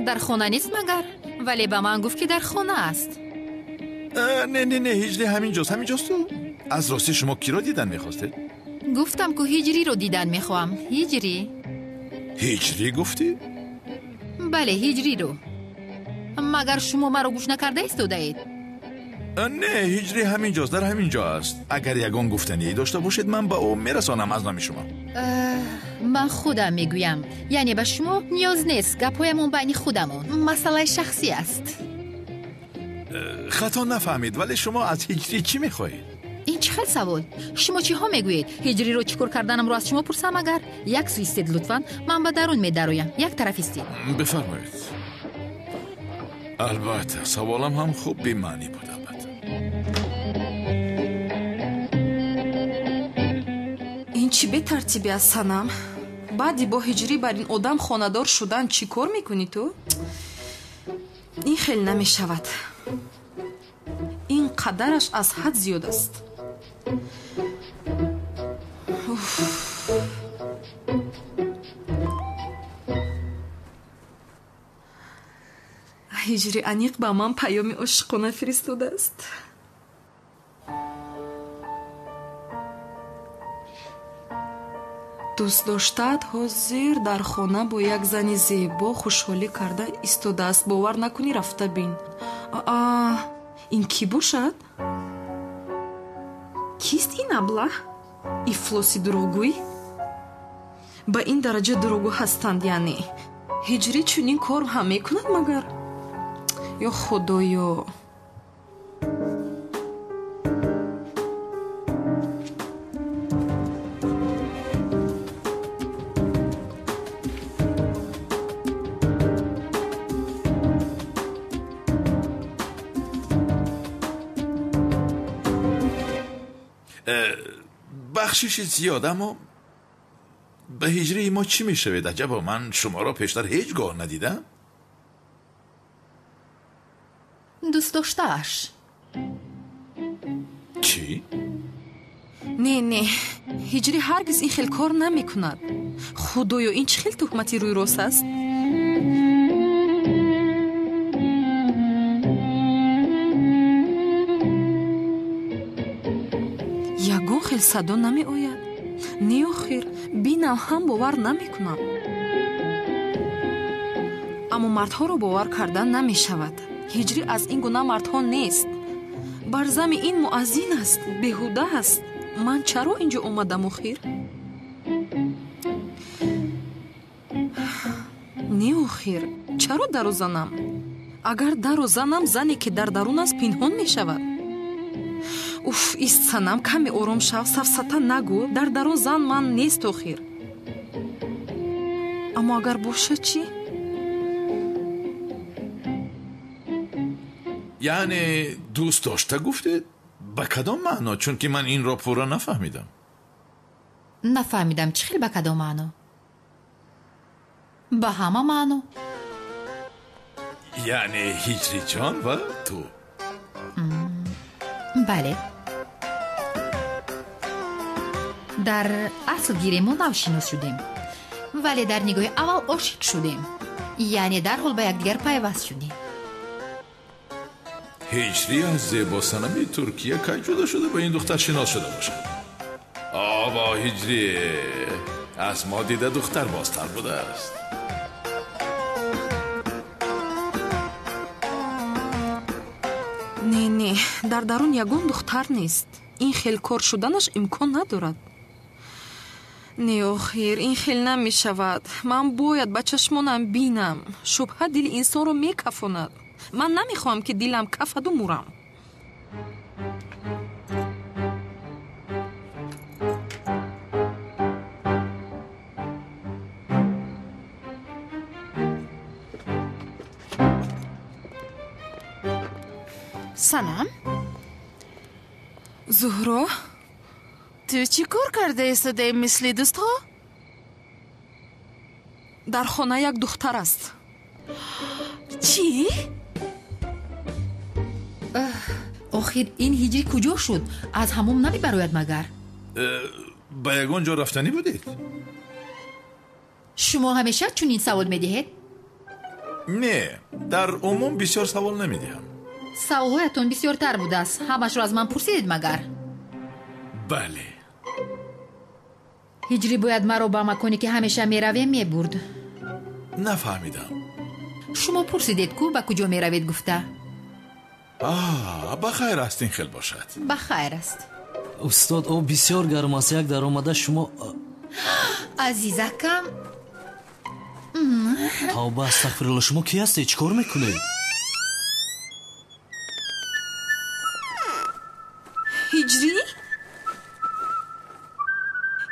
Дар хона нест магар? Вале ба ман гуфт, ки дар хона аст.
Не, не, не, ҳиҷри ҳаминҷост, ҳаминҷост. Аз ростӣ шумо киро дидан мехостед?
Гуфтам, ку ҳиҷриро дидан мехоҳам. Ҳиҷрӣ.
Ҳиҷрӣ гуфтӣ?
Бале, ҳиҷриро. Магар шумо маро гӯш накарда истодаед?
Не, ҳиҷрӣ ҳаминҷост, дар ҳамин ҷо аст. Агар ягон гуфтание дошта бошед, ман ба ӯ мерасонам аз номи шумо.
Ман худам мегӯям. Яъне ба шумо ниёз нест, гапҳоямон байни худамон. Масъалаи шахсӣ аст.
Хато нафаҳмид, вале шумо аз ҳиҷрӣ чӣ мехоҳед?
Ин чӣ хел савол? Шумо чиҳо мегӯед? Ҳиҷриро чӣ кор карданамро аз шумо пурсам агар? Як сӯ истед лутфан, ман ба дарун медароям. Як тараф истед.
Бифармоед. Албатта, саволам ҳам хуб бемаънӣ буд, албатта.
Ин чӣ бетартибӣ аст, Санам? Баъди бо ҳиҷрӣ бар ин одам хонадор шудан чӣ кор мекунӣ ту? Ин хел намешавад. Ин қадараш аз ҳад зиёд аст. Ҳиҷри аниқ ба ман паёми ошиқона фиристодааст. Дӯст доштаат ҳозир дар хона бо як зани зебо хушҳолӣ карда истодааст. Бовар накунӣ, рафта бин. Аа, ин кӣ бошад? Кист ин аблаҳ? Ифлоси дурӯғгӯй? Ба ин дараҷа дурӯғгӯ ҳастанд, яъне. Ҳиҷрӣ чунин кор ҳам мекунад магар? Ё худоё!
Бахшиши зиёд, аммо ба ҳиҷрии мо чӣ мешавед? Аҷабо, ман шуморо пештар ҳеҷ гоҳ надидам.
Дӯст доштааш.
Чӣ?
Не, не, ҳиҷрӣ ҳаргиз ин хел кор намекунад. Худоё, ин чӣ хел туҳмати рӯйрост аст? Ягон хел садо намеояд. Не, охир, бинам ҳам бовар намекунам. Аммо мардҳоро бовар кардан намешавад. Ҳиҷрӣ аз ин гуна мардҳо нест. Бар зами ин муаззин аст, беҳуда аст. Ман чаро ин ҷо омадам охир? Не, охир, чаро даро занам? Агар даро занам, зане ки дар дарун аст пинҳон мешавад. Уф, ист Санам, каме ором шав, сафсата нагӯ. Дар дарун зан ман нест охир. Аммо агар бошад чӣ?
Яъне дӯст дошта гуфтед? Ба кадом маъно? Чунки ман инро пурра нафаҳмидам.
Нафаҳмидам чӣ хел ба кадом маъно? Ба ҳама маъно.
Яъне ҳиҷриҷон ва ту.
Бале. Дар асл гирем мо навшинос шудем, вале дар нигоҳи аввал ошиқ шудем. Яъне дарҳол ба якдигар пайваст шудем.
Ҳиҷрӣ аз зебосанами Туркия кай ҷудо шуда ба ин духтар шинос шуда бошад? Обо, ҳиҷрӣ аз мо дида духтар бозтар будааст.
Не, не, дар дарун ягон духтар нест. Ин хел кор шуданаш имкон надорад. Не, охир, ин хел намешавад. Ман бояд ба чашмонам бинам. Шубҳа дили инсонро мекафонад. Ман намехоҳам, ки дилам кафаду мурам.
Санам?
Зуҳро,
Ту чӣ кор карда истодаӣ мисли дӯстҳо?
Дар хона як духтар аст.
Чӣ?
Охир ин ҳиҷрӣ куҷо шуд? Аз ҳамом намебарояд магар?
Ба ягон ҷо рафтанӣ будед?
Шумо ҳамеша чунин савол медиҳед?
Не, дар умум бисёр савол намедиҳам.
Саволҳоятон бисёртар будааст. Ҳамашро аз ман пурсидед магар?
Бале.
Ҳиҷрӣ бояд маро ба маконе ки ҳамеша меравем мебурд.
Нафаҳмидам.
Шумо пурсидед ку ба куҷо меравед гуфта.
Ба хайр аст, ин хел бошад.
Ба хайр аст.
Устод, об бисёр гарм аст. Як даромада шумо.
Азизакам.
Тавба, астағфирулло, шумо кӣ ҳастед? Чӣ кор мекунед?
Ҳиҷрӣ?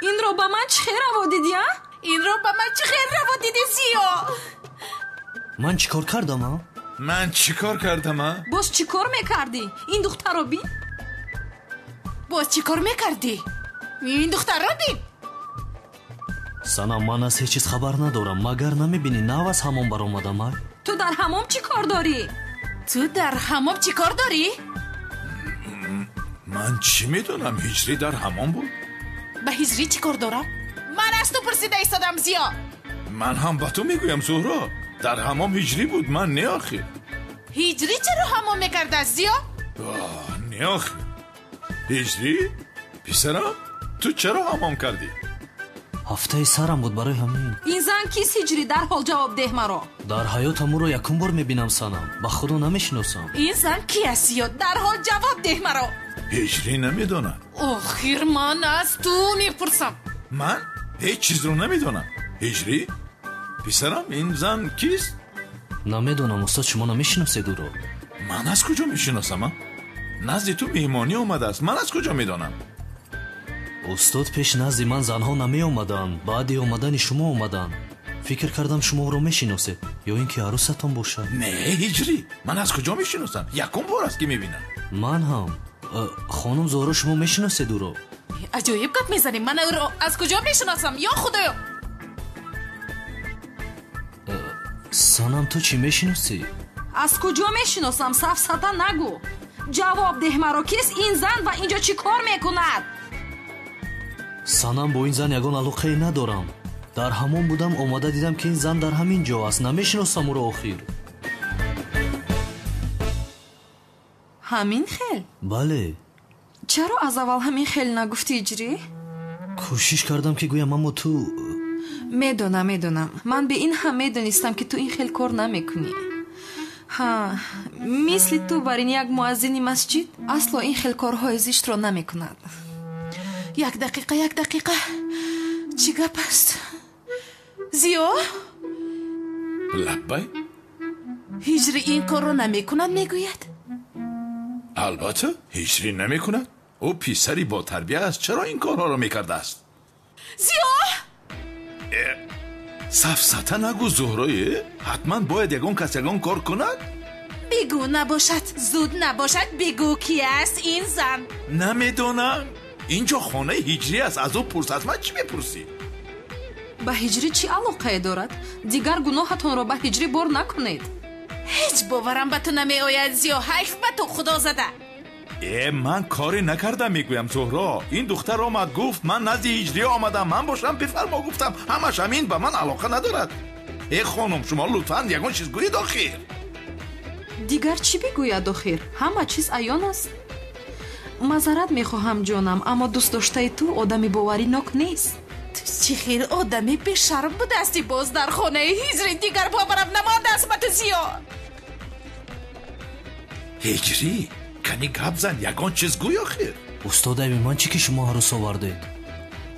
Инро ба ман чӣ хел раво дидӣ, а?
Инро ба ман чӣ хел раво дидӣ, Зиё?
Ман чӣ кор кардам, а?
Ман чӣ кор кардам, а?
Боз чӣ кор мекардӣ? Ин духтарро бин.
Боз чӣ кор мекардӣ? Ин духтарро бин.
Санам, ман аз ҳеҷ чиз хабар надорам. Магар намебинӣ нав аз ҳамом баромадам, а?
Ту дар ҳамом чӣ кор дорӣ?
Ту дар ҳамом чӣ кор дорӣ?
Ман чӣ медонам, ҳиҷрӣ дар ҳамом буд?
Ба ҳиҷрӣ чӣ кор дорам? Ман аз ту пурсида истодам, Зиё.
Ман ҳам ба ту мегӯям, Зуҳро. Дар ҳамом ҳиҷрӣ буд, ман не охир.
Ҳиҷрӣ чаро ҳамом мекардааст, Зиё?
Не охир. Ҳиҷрӣ? Писарам, ту чаро ҳамом кардӣ?
Ҳафтаи сарам буд барои ҳамин.
Ин зан кист, ҳиҷрӣ? Дарҳол ҷавоб деҳ маро.
Дар ҳаётам ӯро якум бор мебинам, Санам. Ба худо намешиносам.
Ин зан ки аст, Зиё? Дарҳол ҷавоб деҳ маро.
Ҳиҷрӣ намедонад.
Охир ман аз ту мепурсам.
Ман ҳеҷ чизро намедонам. Ҳиҷрӣ? Писарам, ин зан кист?
Намедонам, устод, шумо намешиносед ӯро.
Ман аз куҷо мешиносам, а? Назди ту меҳмонӣ омадааст. Ман аз куҷо медонам?
Устод, пеш назди ман занҳо намеомаданд. Баъди омадани шумо омаданд. Фикр кардам шумо ӯро мешиносед ё ин ки арӯсатон бошад.
Не, ҳиҷрӣ, ман аз куҷо мешиносам? Якум бор аст ки мебинам.
Ман ҳам. Хонум Зуҳро, шумо мешиносед ӯро?
Аҷоиб гап мезанем. Ман ӯро аз куҷо мешиносам? Ё худоё!
Санам, ту чӣ мешиносӣ?
Аз куҷо мешиносам? Сафсата нагӯ. Ҷавоб деҳ маро, кист ин зан ва инҷо чӣ кор мекунад?
Санам, бо ин зан ягон алоқае надорам. Дар ҳамон будам, омада дидам ки ин зан дар ҳамин ҷо аст. Намешиносам ӯро охир.
Ҳамин хел?
Бале.
Чаро аз аввал ҳамин хел нагуфтӣ, ҳиҷрӣ?
Кӯшиш кардам ки гӯям, аммо ту.
Медонам, медонам. Ман бе ин ҳам медонистам ки ту ин хел кор намекунӣ. Ҳа, мисли ту бар ин як муаззини масҷид асло ин хел корҳои зиштро намекунад.
Як дақиқа, як дақиқа. Чӣ гап аст? Зиё?
Лаббай?
Ҳиҷрӣ ин корро намекунад, мегӯяд?
Албатта, ҳиҷрӣ намекунад. Ӯ писари ботарбия аст. Чаро ин корҳоро мекардааст?
Зиё!
Сафсата нагӯ, Зуҳрое. Ҳатман бояд ягон кас ягон кор кунад?
Бигӯ набошад, зуд набошад, бигӯ ки аст ин зан.
Намедонам. Инҷо хонаи ҳиҷрӣ аст. Аз ӯ пурс. Аз ман чӣ мепурсӣ?
Ба ҳиҷрӣ чӣ алоқае дорад? Дигар гуноҳатонро ба ҳиҷрӣ бор накунед.
Ҳеҷ боварам ба ту намеояд, Зиё. Ҳайф ба ту, худо зада.
Ман коре накардам, мегӯям, Зуҳро. Ин духтар омад, гуфт ман назди ҳиҷрӣ омадам. Ман бошам бифармо гуфтам. Ҳамаш ҳамин ба ман алоқа надорад. Э хонум, шумо лутфан ягон чиз гӯед охир.
Дигар чӣ бигӯяд охир? Ҳама чиз аён аст. Мазарат мехоҳам, ҷонам, аммо дӯстдоштаи ту одами боваринок нест.
Ту чӣ хел одами бешарм будастӣ боз дар хонаи ҳиҷрӣ. Дигар боварам намондааст ба ту, Зиё.
Ҳиҷрӣ, кани гап зан, ягон чиз гӯй охир.
Устод, айби ман чӣ ки шумо арӯс овардед?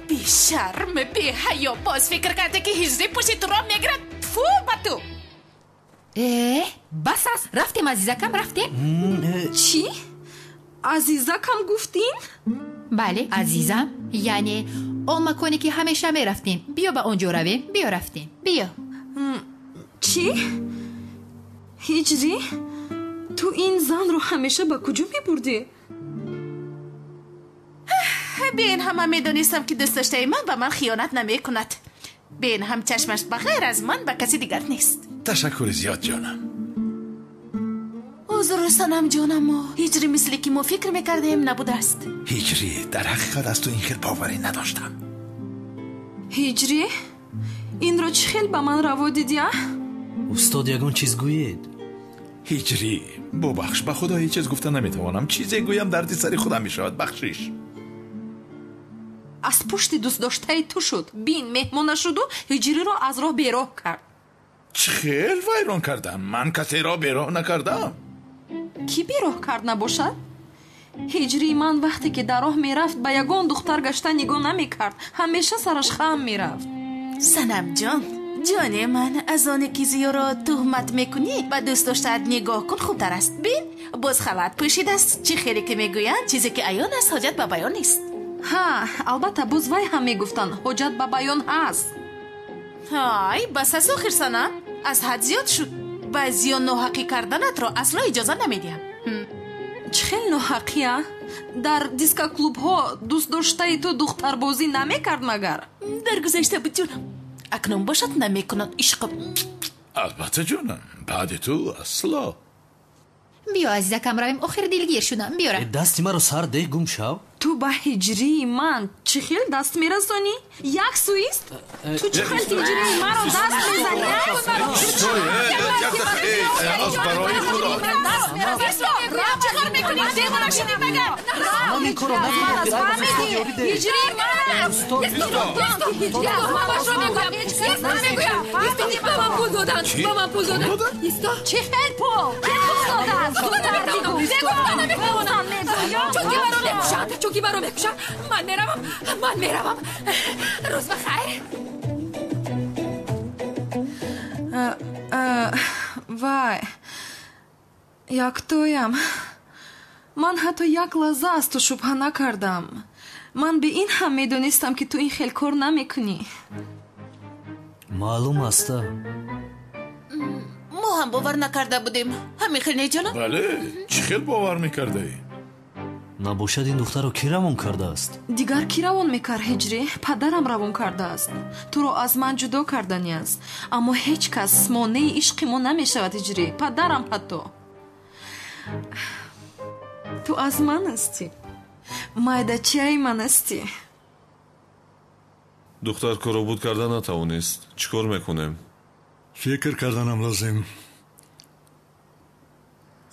Бешарм, беҳаё, боз фикр карде ки ҳиҷрӣ пушти туро мегирад. Тфу ба ту!
Бас аст, рафтем, азизакам, рафтем.
Чӣ? Азизакам гуфтин?
Бале, азизам, яъне он маконе ки ҳамеша мерафтем. Биё ба он ҷо равем. Биё рафтем, биё.
Чӣ? Ҳиҷрӣ? Ту ин занро ҳамеша ба куҷо мебурдӣ?
Бин, ҳама медонистам, ки дӯстдоштаи ман ба ман хиёнат намекунад. Бин, ҳам чашмаш ба ғайр аз ман ба каси дигар нест.
Ташаккури зиёд, ҷонам.
Узр, Санам ҷонамо, ҳиҷрӣ мисле ки мо фикр мекардем набудааст.
Ҳиҷрӣ, дар ҳақиқат аз ту ин хел боварӣ надоштам.
Ҳиҷрӣ, инро чӣ хел ба ман раво дидӣ, а?
Устод, ягон чиз гӯед.
Ҳиҷрӣ, бубахш, ба худо ҳеҷ чиз гуфта наметавонам. Чизе гӯям дарди сари худам мешавад, бахшиш.
Аз пушти дӯстдоштаи ту шуд. Бин, меҳмон нашуду ҳиҷриро аз роҳ бероҳ кард.
Чӣ хел вайрон кардам? Ман касеро бероҳ накардам.
Кӣ бероҳ кард набошад? Ҳиҷрии ман вақте ки дар роҳ мерафт, ба ягон духтар гашта нигоҳ намекард. Ҳамеша сараш хам мерафт.
Санамҷон, ҷоне ман, аз оне ки зиёро туҳмат мекунӣ, ба дӯстдоштаат нигоҳ кун хубтар аст. Бин, боз халат пӯшидааст. Чӣ хеле ки мегӯянд, чизе ки аён аст, ҳоҷат ба баён нест.
Ҳа, албатта, боз вай ҳам мегуфтанд, ҳоҷат ба баён ҳаст.
Ҳай, бас аст охир, Санам, аз ҳад зиёд шуд. Ба зиён ноҳақӣ карданатро асло иҷоза намедиҳам.
Чӣ хел ноҳақӣ, а? Дар дискоклубҳо дӯстдоштаи ту духтарбозӣ намекард магар?
Дар гузашта буд, ҷонам. Акнун бошад намекунад, ишқам.
Албатта, ҷонам, баъди ту асло.
Биё, азизакам, равем, охир дилгир шудам. Биёра.
Дасти маро сар деҳ, гум шав.
Ту ба ҳиҷрии ман чӣ хел даст мерасонӣ? Як суист? Ту чӣ хел ҳиҷрии маро даст мезанӣ? Чӣ хел пул? Кӣ пул додааст?
Чунки маро мекушанд. Ман меравам, ман меравам. Рӯз ба хайр.
Вай, яктоям. Ман ҳатто як лаҳза аз ту шубҳа накардам. Ман бе ин ҳам медонистам, ки ту ин хел кор намекунӣ.
Маълум аст.
Мо ҳам бовар накарда будем. Ҳамин хел не, ҷонам?
Бале, чӣ хел бовар мекардаӣ?
Набошад, ин духтарро кӣ равон кардааст?
Дигар кӣ равон мекард, ҳиҷрӣ? Падарам равон кардааст. Туро аз ман ҷудо кардани аст. Аммо ҳеҷ кас монеи ишқи мо намешавад, ҳиҷрӣ. Падарам ҳатто. Ту аз ман ҳастӣ. Майдачаи ман ҳастӣ.
Духтар корро буд карда натавонист. Чӣ кор мекунем?
Фикр карданам лозим.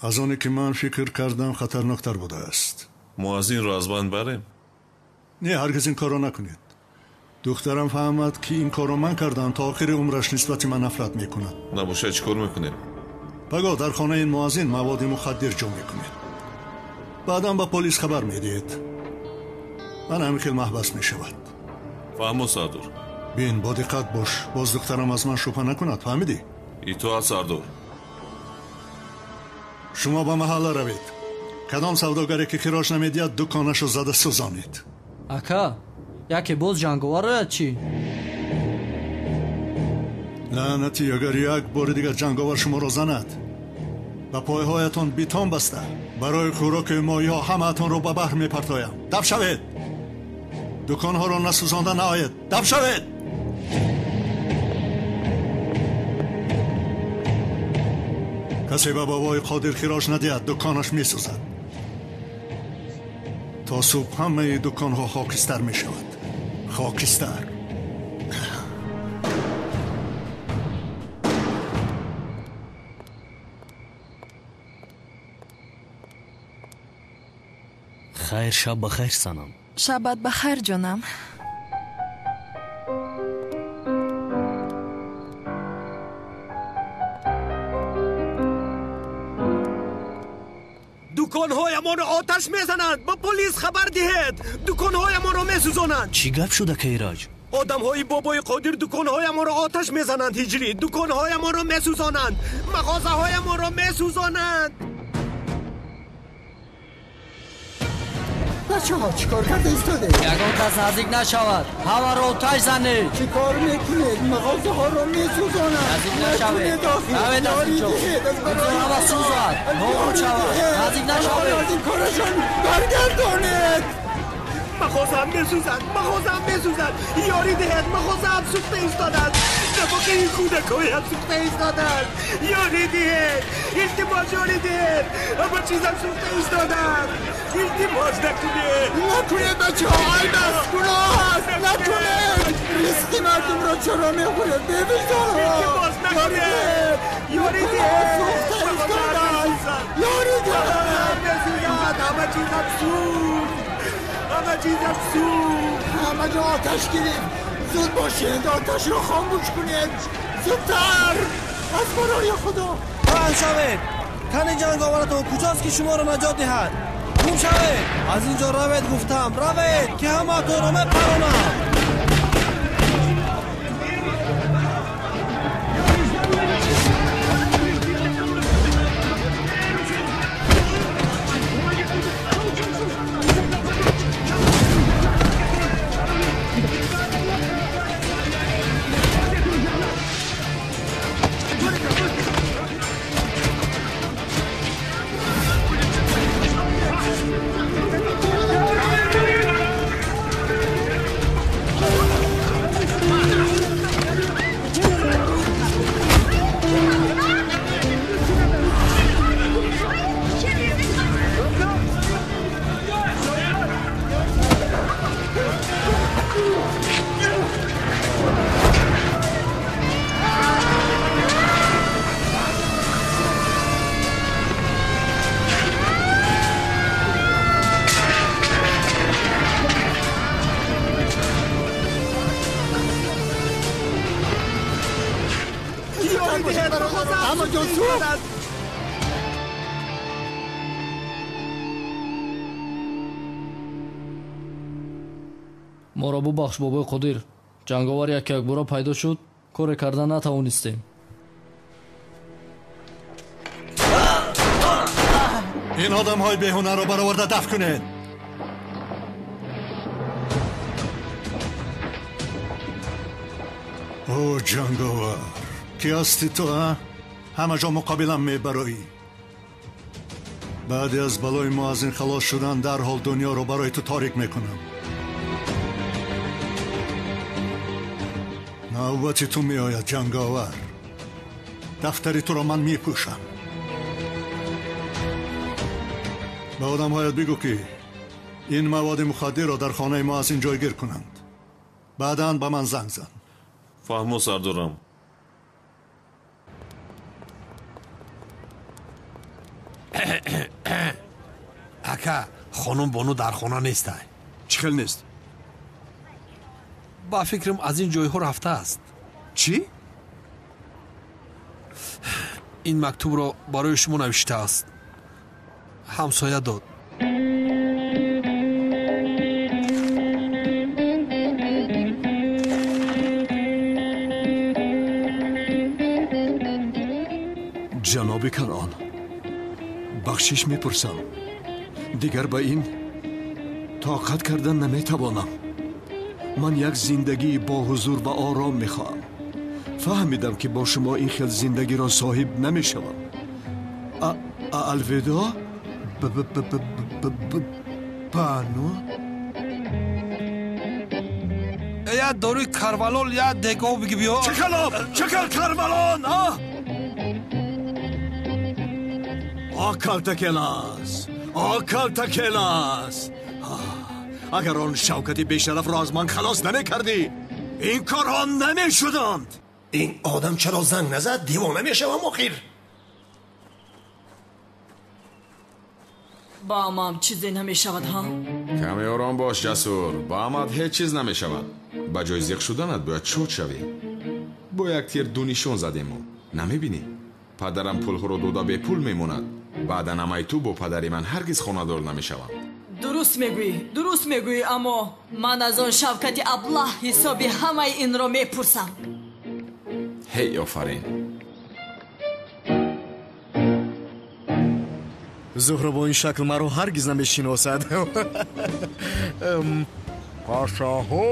Аз оне ки ман фикр кардам, хатарноктар будааст.
Муаззинро аз банд барем?
Не, ҳаргиз ин корро накунед. Духтарам фаҳмад, ки ин корро ман кардам, то охири умраш нисбати ман нафрат мекунад.
Набошад, чӣ кор мекунем?
Пагоҳ дар хонаи ин муаззин маводи мухаддир ҷо мекунед. Баъдан ба полис хабар медиҳед. Ман ҳамин хел маҳбас мешавад.
Фаҳмо, Сардор.
Бин, бо диққат бош, боз духтарам аз ман шубҳа накунад, фаҳмидӣ?
Итоат, Сардор.
Шумо ба маҳалла равед. Кадом савдогаре ки хироҷ намедиҳад, дуконашо зада сӯзонед.
Ака, яке боз ҷанговар ояд чӣ?
Лаънатӣ, агар як бори дигар ҷанговар шуморо занад, ба пойҳоятон битон баста, барои хӯроки моҳиҳо ҳамаатонро ба баҳр мепартоям. Даб шавед! Дуконҳоро насӯзонда наоед. Даб шавед! Касе ба бобои Қодир хироҷ надиҳад, дуконаш месӯзад. То субҳ ҳамаи дуконҳо хокистар мешавад. Хокистар.
Хайр, шаб ба хайр, Санам.
Шабат ба хайр, ҷонам.
Дуконҳоямонро оташ мезананд. Ба полис хабар диҳед. Дуконҳоямонро месӯзонанд.
Чӣ гап шуда, Кайраҷ?
Одамҳои бобои Қодир дуконҳоямонро оташ мезананд, ҳиҷрӣ. Дуконҳоямонро месӯзонанд. Мағозаҳоямонро месӯзонанд.
бачаҳо чӣ кор карда истоде?
Ягон кас наздик нашавад, ҳамаро оташ занед.
Чӣ кор мекунед? Мағозаҳоро месӯзонанд.
Наздик нашавед, равед аз инҷо. Ҳама сӯзад, нобуд шавад. Наздик нашавед.
Аз ин корашон баргардонед.
Мағозаам месӯзад, мағозаам месӯзад. Ёрӣ диҳед, мағозаам сӯхта истодааст. Нафақаи кӯдакҳоям сӯхта истодааст. Ёрӣ диҳед, илтимос, ёрӣ диҳед. Ҳама чизам сӯхта истодааст. Илтимос, накунед.
Накунед, бачаҳо, айб аст, гуноҳ аст. Накунед. Ризқи мардумро чаро мехӯред? Бевиҷдонҳо.
Илтимос, накунед. Ёрӣ диҳед.
Сӯхта истодааст. Ёрӣ диҳед.
Месӯзад, ҳама чизам сӯхт. Ҳама чизам сӯхт.
Ҳама ҷо оташ гирифт. Зуд бошед, оташро хомӯш кунед. Зудтар, аз барои Худо.
Паҳн шавед. Тани ҷанговаратон куҷост, ки шуморо наҷот диҳад? Гум шавед, аз ин ҷо равед, гуфтам, равед, ки ҳамаатонро мепаронам.
Моро бубахш, бобои Қодир. Ҷанговар як якбора пайдо шуд, коре карда натавонистем.
Ин одамҳои беҳунарро бароварда дафт кунед. О, ҷанговар, ки ҳасти ту, а? Ҳама ҷо муқобилам мебароӣ. Баъди аз балои мо аз ин халос шудан, дарҳол дунёро барои ту торик мекунам. Навбати ту меояд, ҷанговар. Дафтари туро ман мепӯшам. Ба одамҳоят бигӯ, ки ин маводи мухаддирро дар хонаи мо аз ин ҷойгир кунанд. Баъдан ба ман занг зан.
Фаҳмо, сардорам.
Ака, хонум Бону дар хона нестай.
Чӣ хел нест?
Ба фикрам, аз ин ҷойҳо рафтааст.
Чӣ?
Ин мактубро барои шумо навиштааст. Ҳамсоя дод.
Ҷаноби Канъон, бахшиш мепурсам. Дигар ба ин тоқат кардан наметавонам. Ман як зиндагии бо ҳузур ва ором мехоҳам. Фаҳмидам, ки бо шумо ин хел зиндагиро соҳиб намешавам. Алвидо, Бану.
Я доруи карвалол, я дегов биги, биё.
Чӣ калом? Чӣ хел карвалон, а? О, калтакелас, о, калтакелас! Агар он Шавкати бешарафро аз ман халос намекардӣ, ин корҳо намешуданд.
Ин одам чаро занг назад? Девона мешавам охир.
Ба амам чизе намешавад, ҳа?
Каме ором бош, Ҷасур. Ба амат ҳеҷ чиз намешавад. Ба ҷои зиқ шуданат бояд шод шавӣ. Бо як тир ду нишон задему. Намебинӣ? Падарам пулҳоро дода бепул мемонад. Баъдан амаи ту бо падари ман ҳаргиз хонадор намешаванд.
Дуруст мегӯӣ, дуруст мегӯӣ, аммо ман аз он Шавкати аблаҳ ҳисоби ҳамаи инро мепурсам.
Ҳей, офарин.
Зуҳро бо ин шакл маро ҳаргиз намешиносад.
Пашаҳо,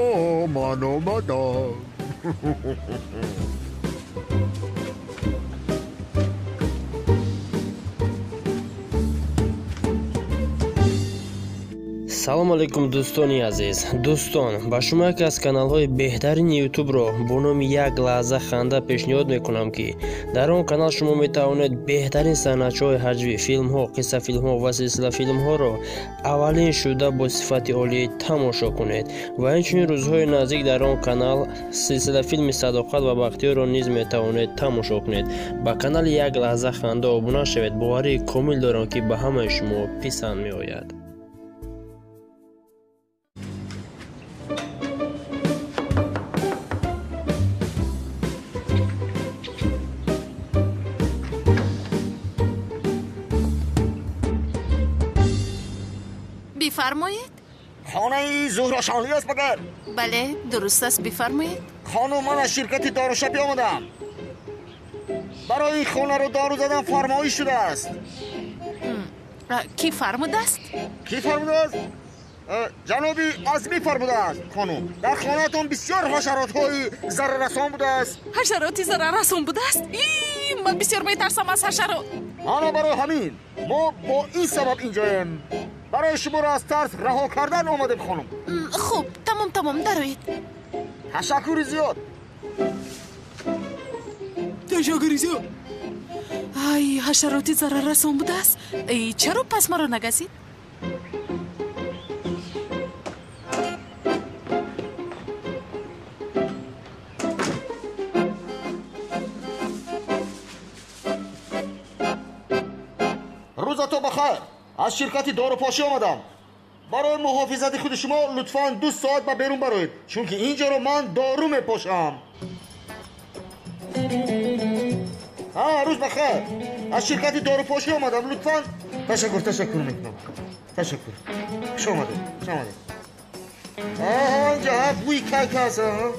ман омадам.
Салом алейкум, дӯстони азиз. Дӯстон, ба шумо яке аз каналҳои беҳтарини ютубро бо номи Як лаҳза ханда пешниҳод мекунам, ки дар он канал шумо метавонед беҳтарин саҳначаҳои ҳаҷвӣ, филмҳо, қиссафилмҳо ва силсилафилмҳоро аввалин шуда бо сифати олӣ тамошо кунед. Ва инчунин рӯзҳои наздик дар он канал силсилафилми Садоқат ва Бахтиёрро низ метавонед тамошо кунед. Ба канали Як лаҳза ханда обуна шавед. Боварии комил дорам, ки ба ҳамаи шумо писанд меояд.
بفرمایید.
خانه زهرا شانلی است مگر؟
بله درست است، بفرمایید.
خانم، من از شرکت داروشپی آمدم. برای این خانه رو دارو زدن فرمایش شده است.
کی فرموده است؟
کی فرموده است؟ جنابی عظمی فرموده است. خانم، در خانه‌تان بسیار حشرات های ضرررسان بوده است.
حشراتی ضرررسان بوده است؟ ای، من بسیار میترسم از حشرات.
انا برای همین ما با این سبب اینجاییم. برای شما را از ترس رها کردن آمدیم خانم.
خوب، تمام تمام، دروید.
تشکر زیاد.
تشکر زیاد. ای، حشراتی ضرررسان بوده است. ای، چرا پس مرا نگزید؟
روزتون بخیر. از شرکت داروپاشی آمدم. برای محافظت خود شما لطفاً 2 ساعت به بیرون بروید، چون که اینجا رو من دارو میپاشم. ها، روز بخیر. از شرکت داروپاشی آمدم. لطفاً. تشکر میکنم. تشکر. خوش آمدید. خوش آمدید. آها، اینجا بوی کیک هست. آها.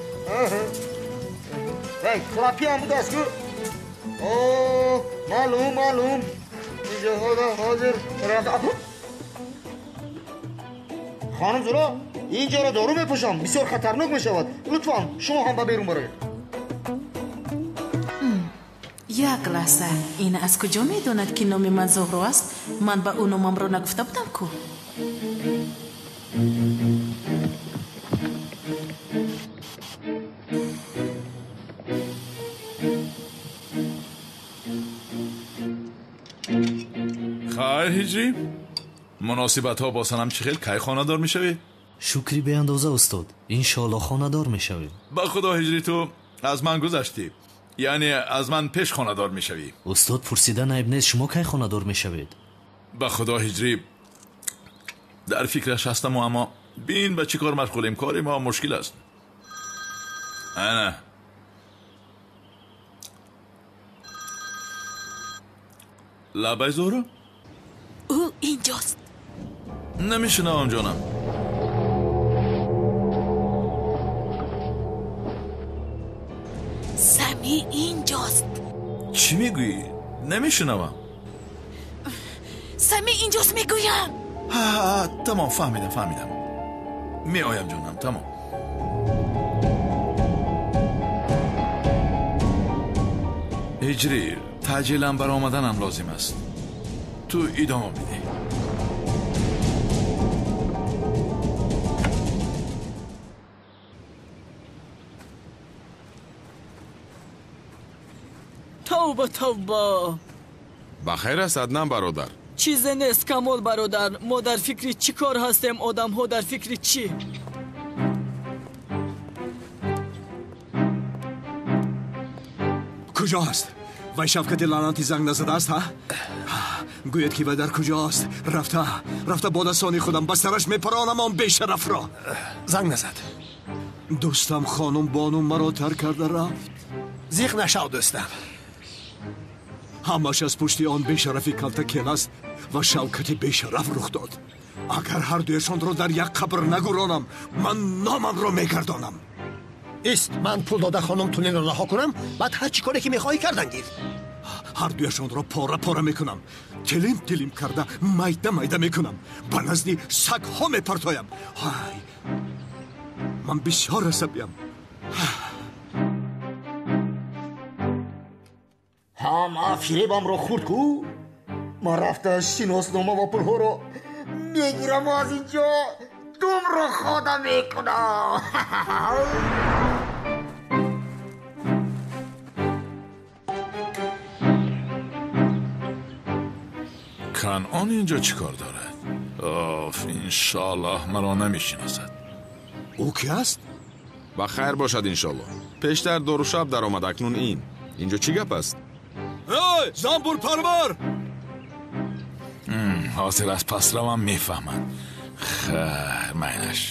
وای، کلاپی هم بوده است که. اوه، معلوم معلوم. اینجا حاضر. خانم زورا، اینجا را دارو میپوشم، بسیار خطرناک میشود. لطفا شما هم به بیرون بروید.
یک لحظه، این از کجا میداند که نام من زهرا است؟ من به او نامم را نگفته بودم کو.
خیر هجری، مناسبت ها با سنم چه خیلی کی خانه‌دار میشوی؟
شکری به اندازه استاد، انشالله خانه‌دار میشویم.
با خدا هجری، تو از من گذشتی، یعنی از من پیش خانه‌دار میشوی.
استاد، پرسیدن عیب نیست، شما کی خانه‌دار میشوید؟
با خدا هجری، در فکرش هستم و اما بین به چی کار مشغولیم. کار ما مشکل است. انا لبای زهرا،
او اینجاست.
نمیشنوم جانم.
سمی اینجاست.
چی میگویی؟ نمیشنوم.
سمی اینجاست میگویم.
ها، تمام، فهمیدم فهمیدم. میآیم جانم، تمام. هجری، تعجیلا بر آمدنم لازم است. تو ادامه میدی.
توبه توبه.
بخیر است عدنان برادر.
چیزی نیست کمال برادر. ما در فکر چی کار هستیم، آدم ها در فکر چی؟
کجا هست؟ وای شفقت لعنتی زنگ نزده است ها؟ گوید که در کجاست؟ رفته رفته با دستان خودم به سرش میپرانم آن بیشرف را.
زنگ نزد.
دوستم خانم بانو مرا ترک کرده رفت.
زیق نشو دوستم.
همش از پشت آن بیشرفی کلته کلاس و شوکت بیشرف رخ داد. اگر هر دویشان را در یک قبر نگورانم، من نامم را میگردانم.
است من پول داده خانم تولین را رها کنم، بعد هر چی کاری که میخواهی کردن گیر.
هر دویشان را پاره پاره میکنم، تلیم تلیم کرده میده میده میکنم، به نزد سگ ها میپرتایم. های، من بسیار عصبیم.
هم فریبم را خورد کو. من رفته شناسنامه و پولها را Мегирам аз инҷо думро хода мекунам.
Канъон инҷо чӣ кор дорад? Оф, иншоаллоҳ маро намешиносад.
Ӯ ки аст?
Ба хайр бошад, иншоаллоҳ. Пештар дорушаб даромад, акнун ин. Инҷо чӣ гап аст?
Эй, занбурпарвар!
Ҳозир аз пасравам мефаҳмад. Хайр, майнаш.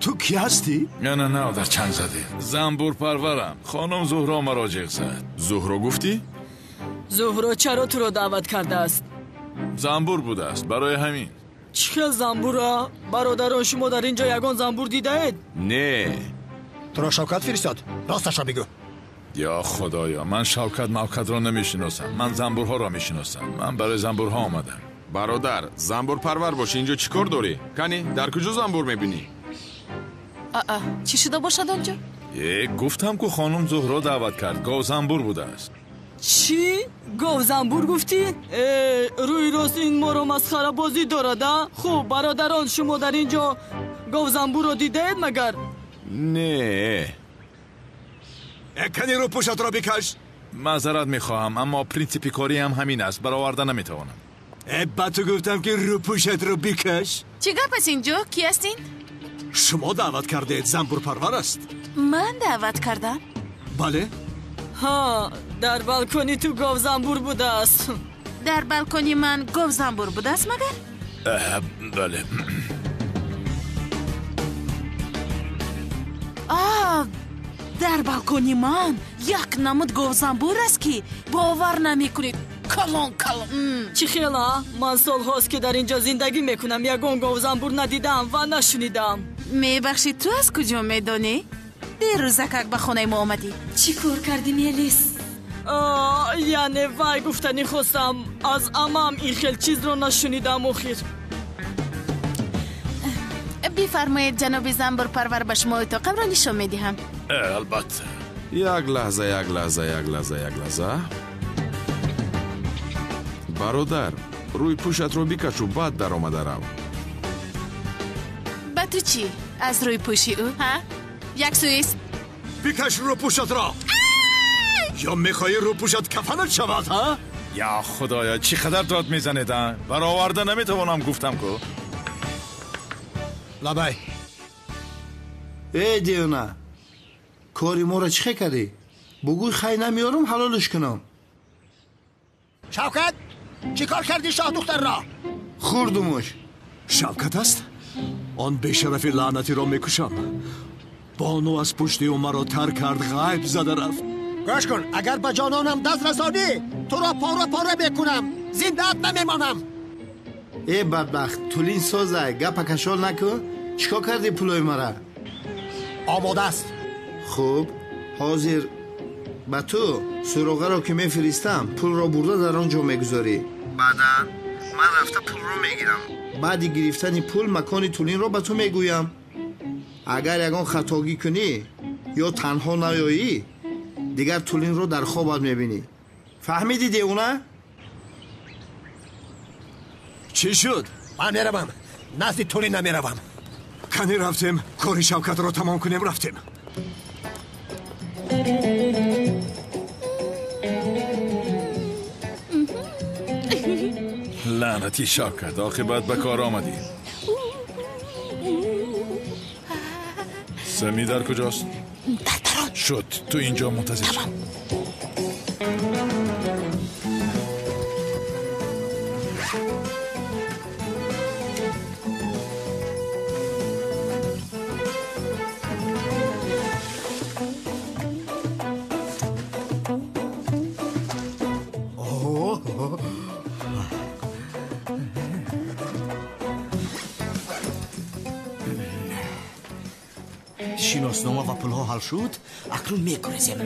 Ту кӣ ҳастӣ?
Не, не, не, дар чанг задӣ. Занбурпарварам. Хонум Зуҳро маро ҷиғ зад.
Зуҳро гуфтӣ?
Зуҳро чаро туро даъват кардааст?
Занбур будааст, барои ҳамин.
Чӣ хел занбура? Бародарон, шумо дар ин ҷо ягон занбур дидаед?
Не.
Туро Шавкат фиристод? Росташро бигӯ.
Ё худоё, ман Шавкат Мавкатро намешиносам. Ман занбурҳоро мешиносам. Ман барои занбурҳо омадам.
Бародар, занбурпарвар бош, инҷо чӣ кор дорӣ? Кани, дар куҷо занбур мебинӣ?
Аа, чӣ шуда бошад онҷо?
Гуфтам ку хонум Зуҳро даъват кард. Гов занбур будааст.
Чӣ? Гов занбур гуфтӣ? Рӯи рост ин моро масхарабозӣ дорад, а? Хуб, бародарон, шумо дар ин ҷо гов занбурро дидаед магар?
Не.
Кани рӯпӯшатро бикаш.
Маъзарат мехоҳам, аммо принсипи кориам ҳамин аст. Бароварда наметавонам.
Ба ту гуфтам ки рӯпӯшатро бикаш.
Чӣ гап аст инҷо? Кӣ ҳастин?
Шумо даъват кардед, занбурпарвар аст.
Ман даъват кардам?
Бале.
Ҳа, дар балкони ту говзанбур будааст.
Дар балкони ман говзанбур будааст магар?
Бале.
Дар балкони ман як намуд говзанбур аст, ки бовар намекунед. Калон калон.
Чӣ хела? Ман солҳост, ки дар ин ҷо зиндагӣ мекунам, ягон говзанбур надидам ва нашунидам.
Мебахшид, ту аз куҷо медонӣ? Дерӯзакак ба хонаи мо омадӣ.
Чӣ кор кардӣ, Мелис? Яъне вай гуфтанӣ хостам, аз амам ин хел чизро нашунидам охир.
Бифармоед, ҷаноби занбурпарвар, ба шумо утоқамро нишон медиҳам.
Албатта.
Як лаҳза, як лаҳза, як лаҳза, як лаҳза. Бародар, рӯи пӯшатро бикашу, баъд даромада рав.
Ба ту чӣ аз рӯи пӯши ӯ, ҳа? Як сӯист.
Бикаш рӯпӯшатро. Ё мехоҳӣ рӯпӯшат кафанат шавад, ҳа?
Я худоё, чӣ қадар дод мезанед, а? Бароварда наметавонам, гуфтам ку.
Лабай.
Э, девона, кори моро чӣ хел кардӣ? Бугӯй хай намеёрам, ҳалолш кунам.
Шавкат, чӣ кор кардӣ шоҳдухтарро?
Хӯрдумуш.
Шавкат аст? Он бешарафи лаънатиро мекушам. Бону аз пушти ӯ маро тар кард, ғайб зада рафт.
Гӯш кун, агар ба ҷононам даст расонӣ, туро пора пора мекунам, зиндаат намемонам.
Э, бадбахт, тулин созай, гапа кашол накун. Чӣ кор кардӣ пулои мара?
Омода аст.
Хуб, ҳозир ба ту суроғаро ки мефиристам, пулро бурда дар он ҷо мегузорӣ. Баъдан ман рафта пулро мегирам. Баъди гирифтани пул макони тулинро ба ту мегӯям. Агар ягон хатогӣ кунӣ ё танҳо наёӣ, дигар тулинро дар хобат мебинӣ. Фаҳмидӣ, девона?
Чӣ шуд?
Ман меравам. Назди тулин намеравам.
Кани рафтем, кори Шавкатро тамом кунем, рафтем.
Лаънати Шавкат, оқибат ба кор омадӣ. Сами дар куҷост?
Дар дарон.
Шуд, ту инҷо мунтазир шав.
Шиноснома ва пулҳо ҳал шуд, акнун мегурезем.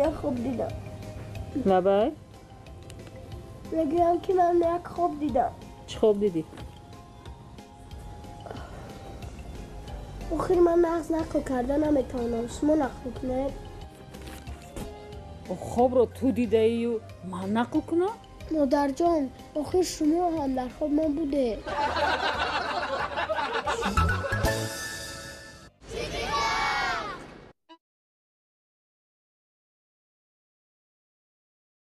як хоб дидам.
Лабай?
Мегӯям, ки ман як хоб дидам.
Чӣ хоб дидӣ?
Охир ман нағз нақл карда наметавонам. Шумо нақл кунед.
Хобро ту дидаию ман нақл кунам?
Модарҷон, охир шумо ҳам дар хоб ман будед.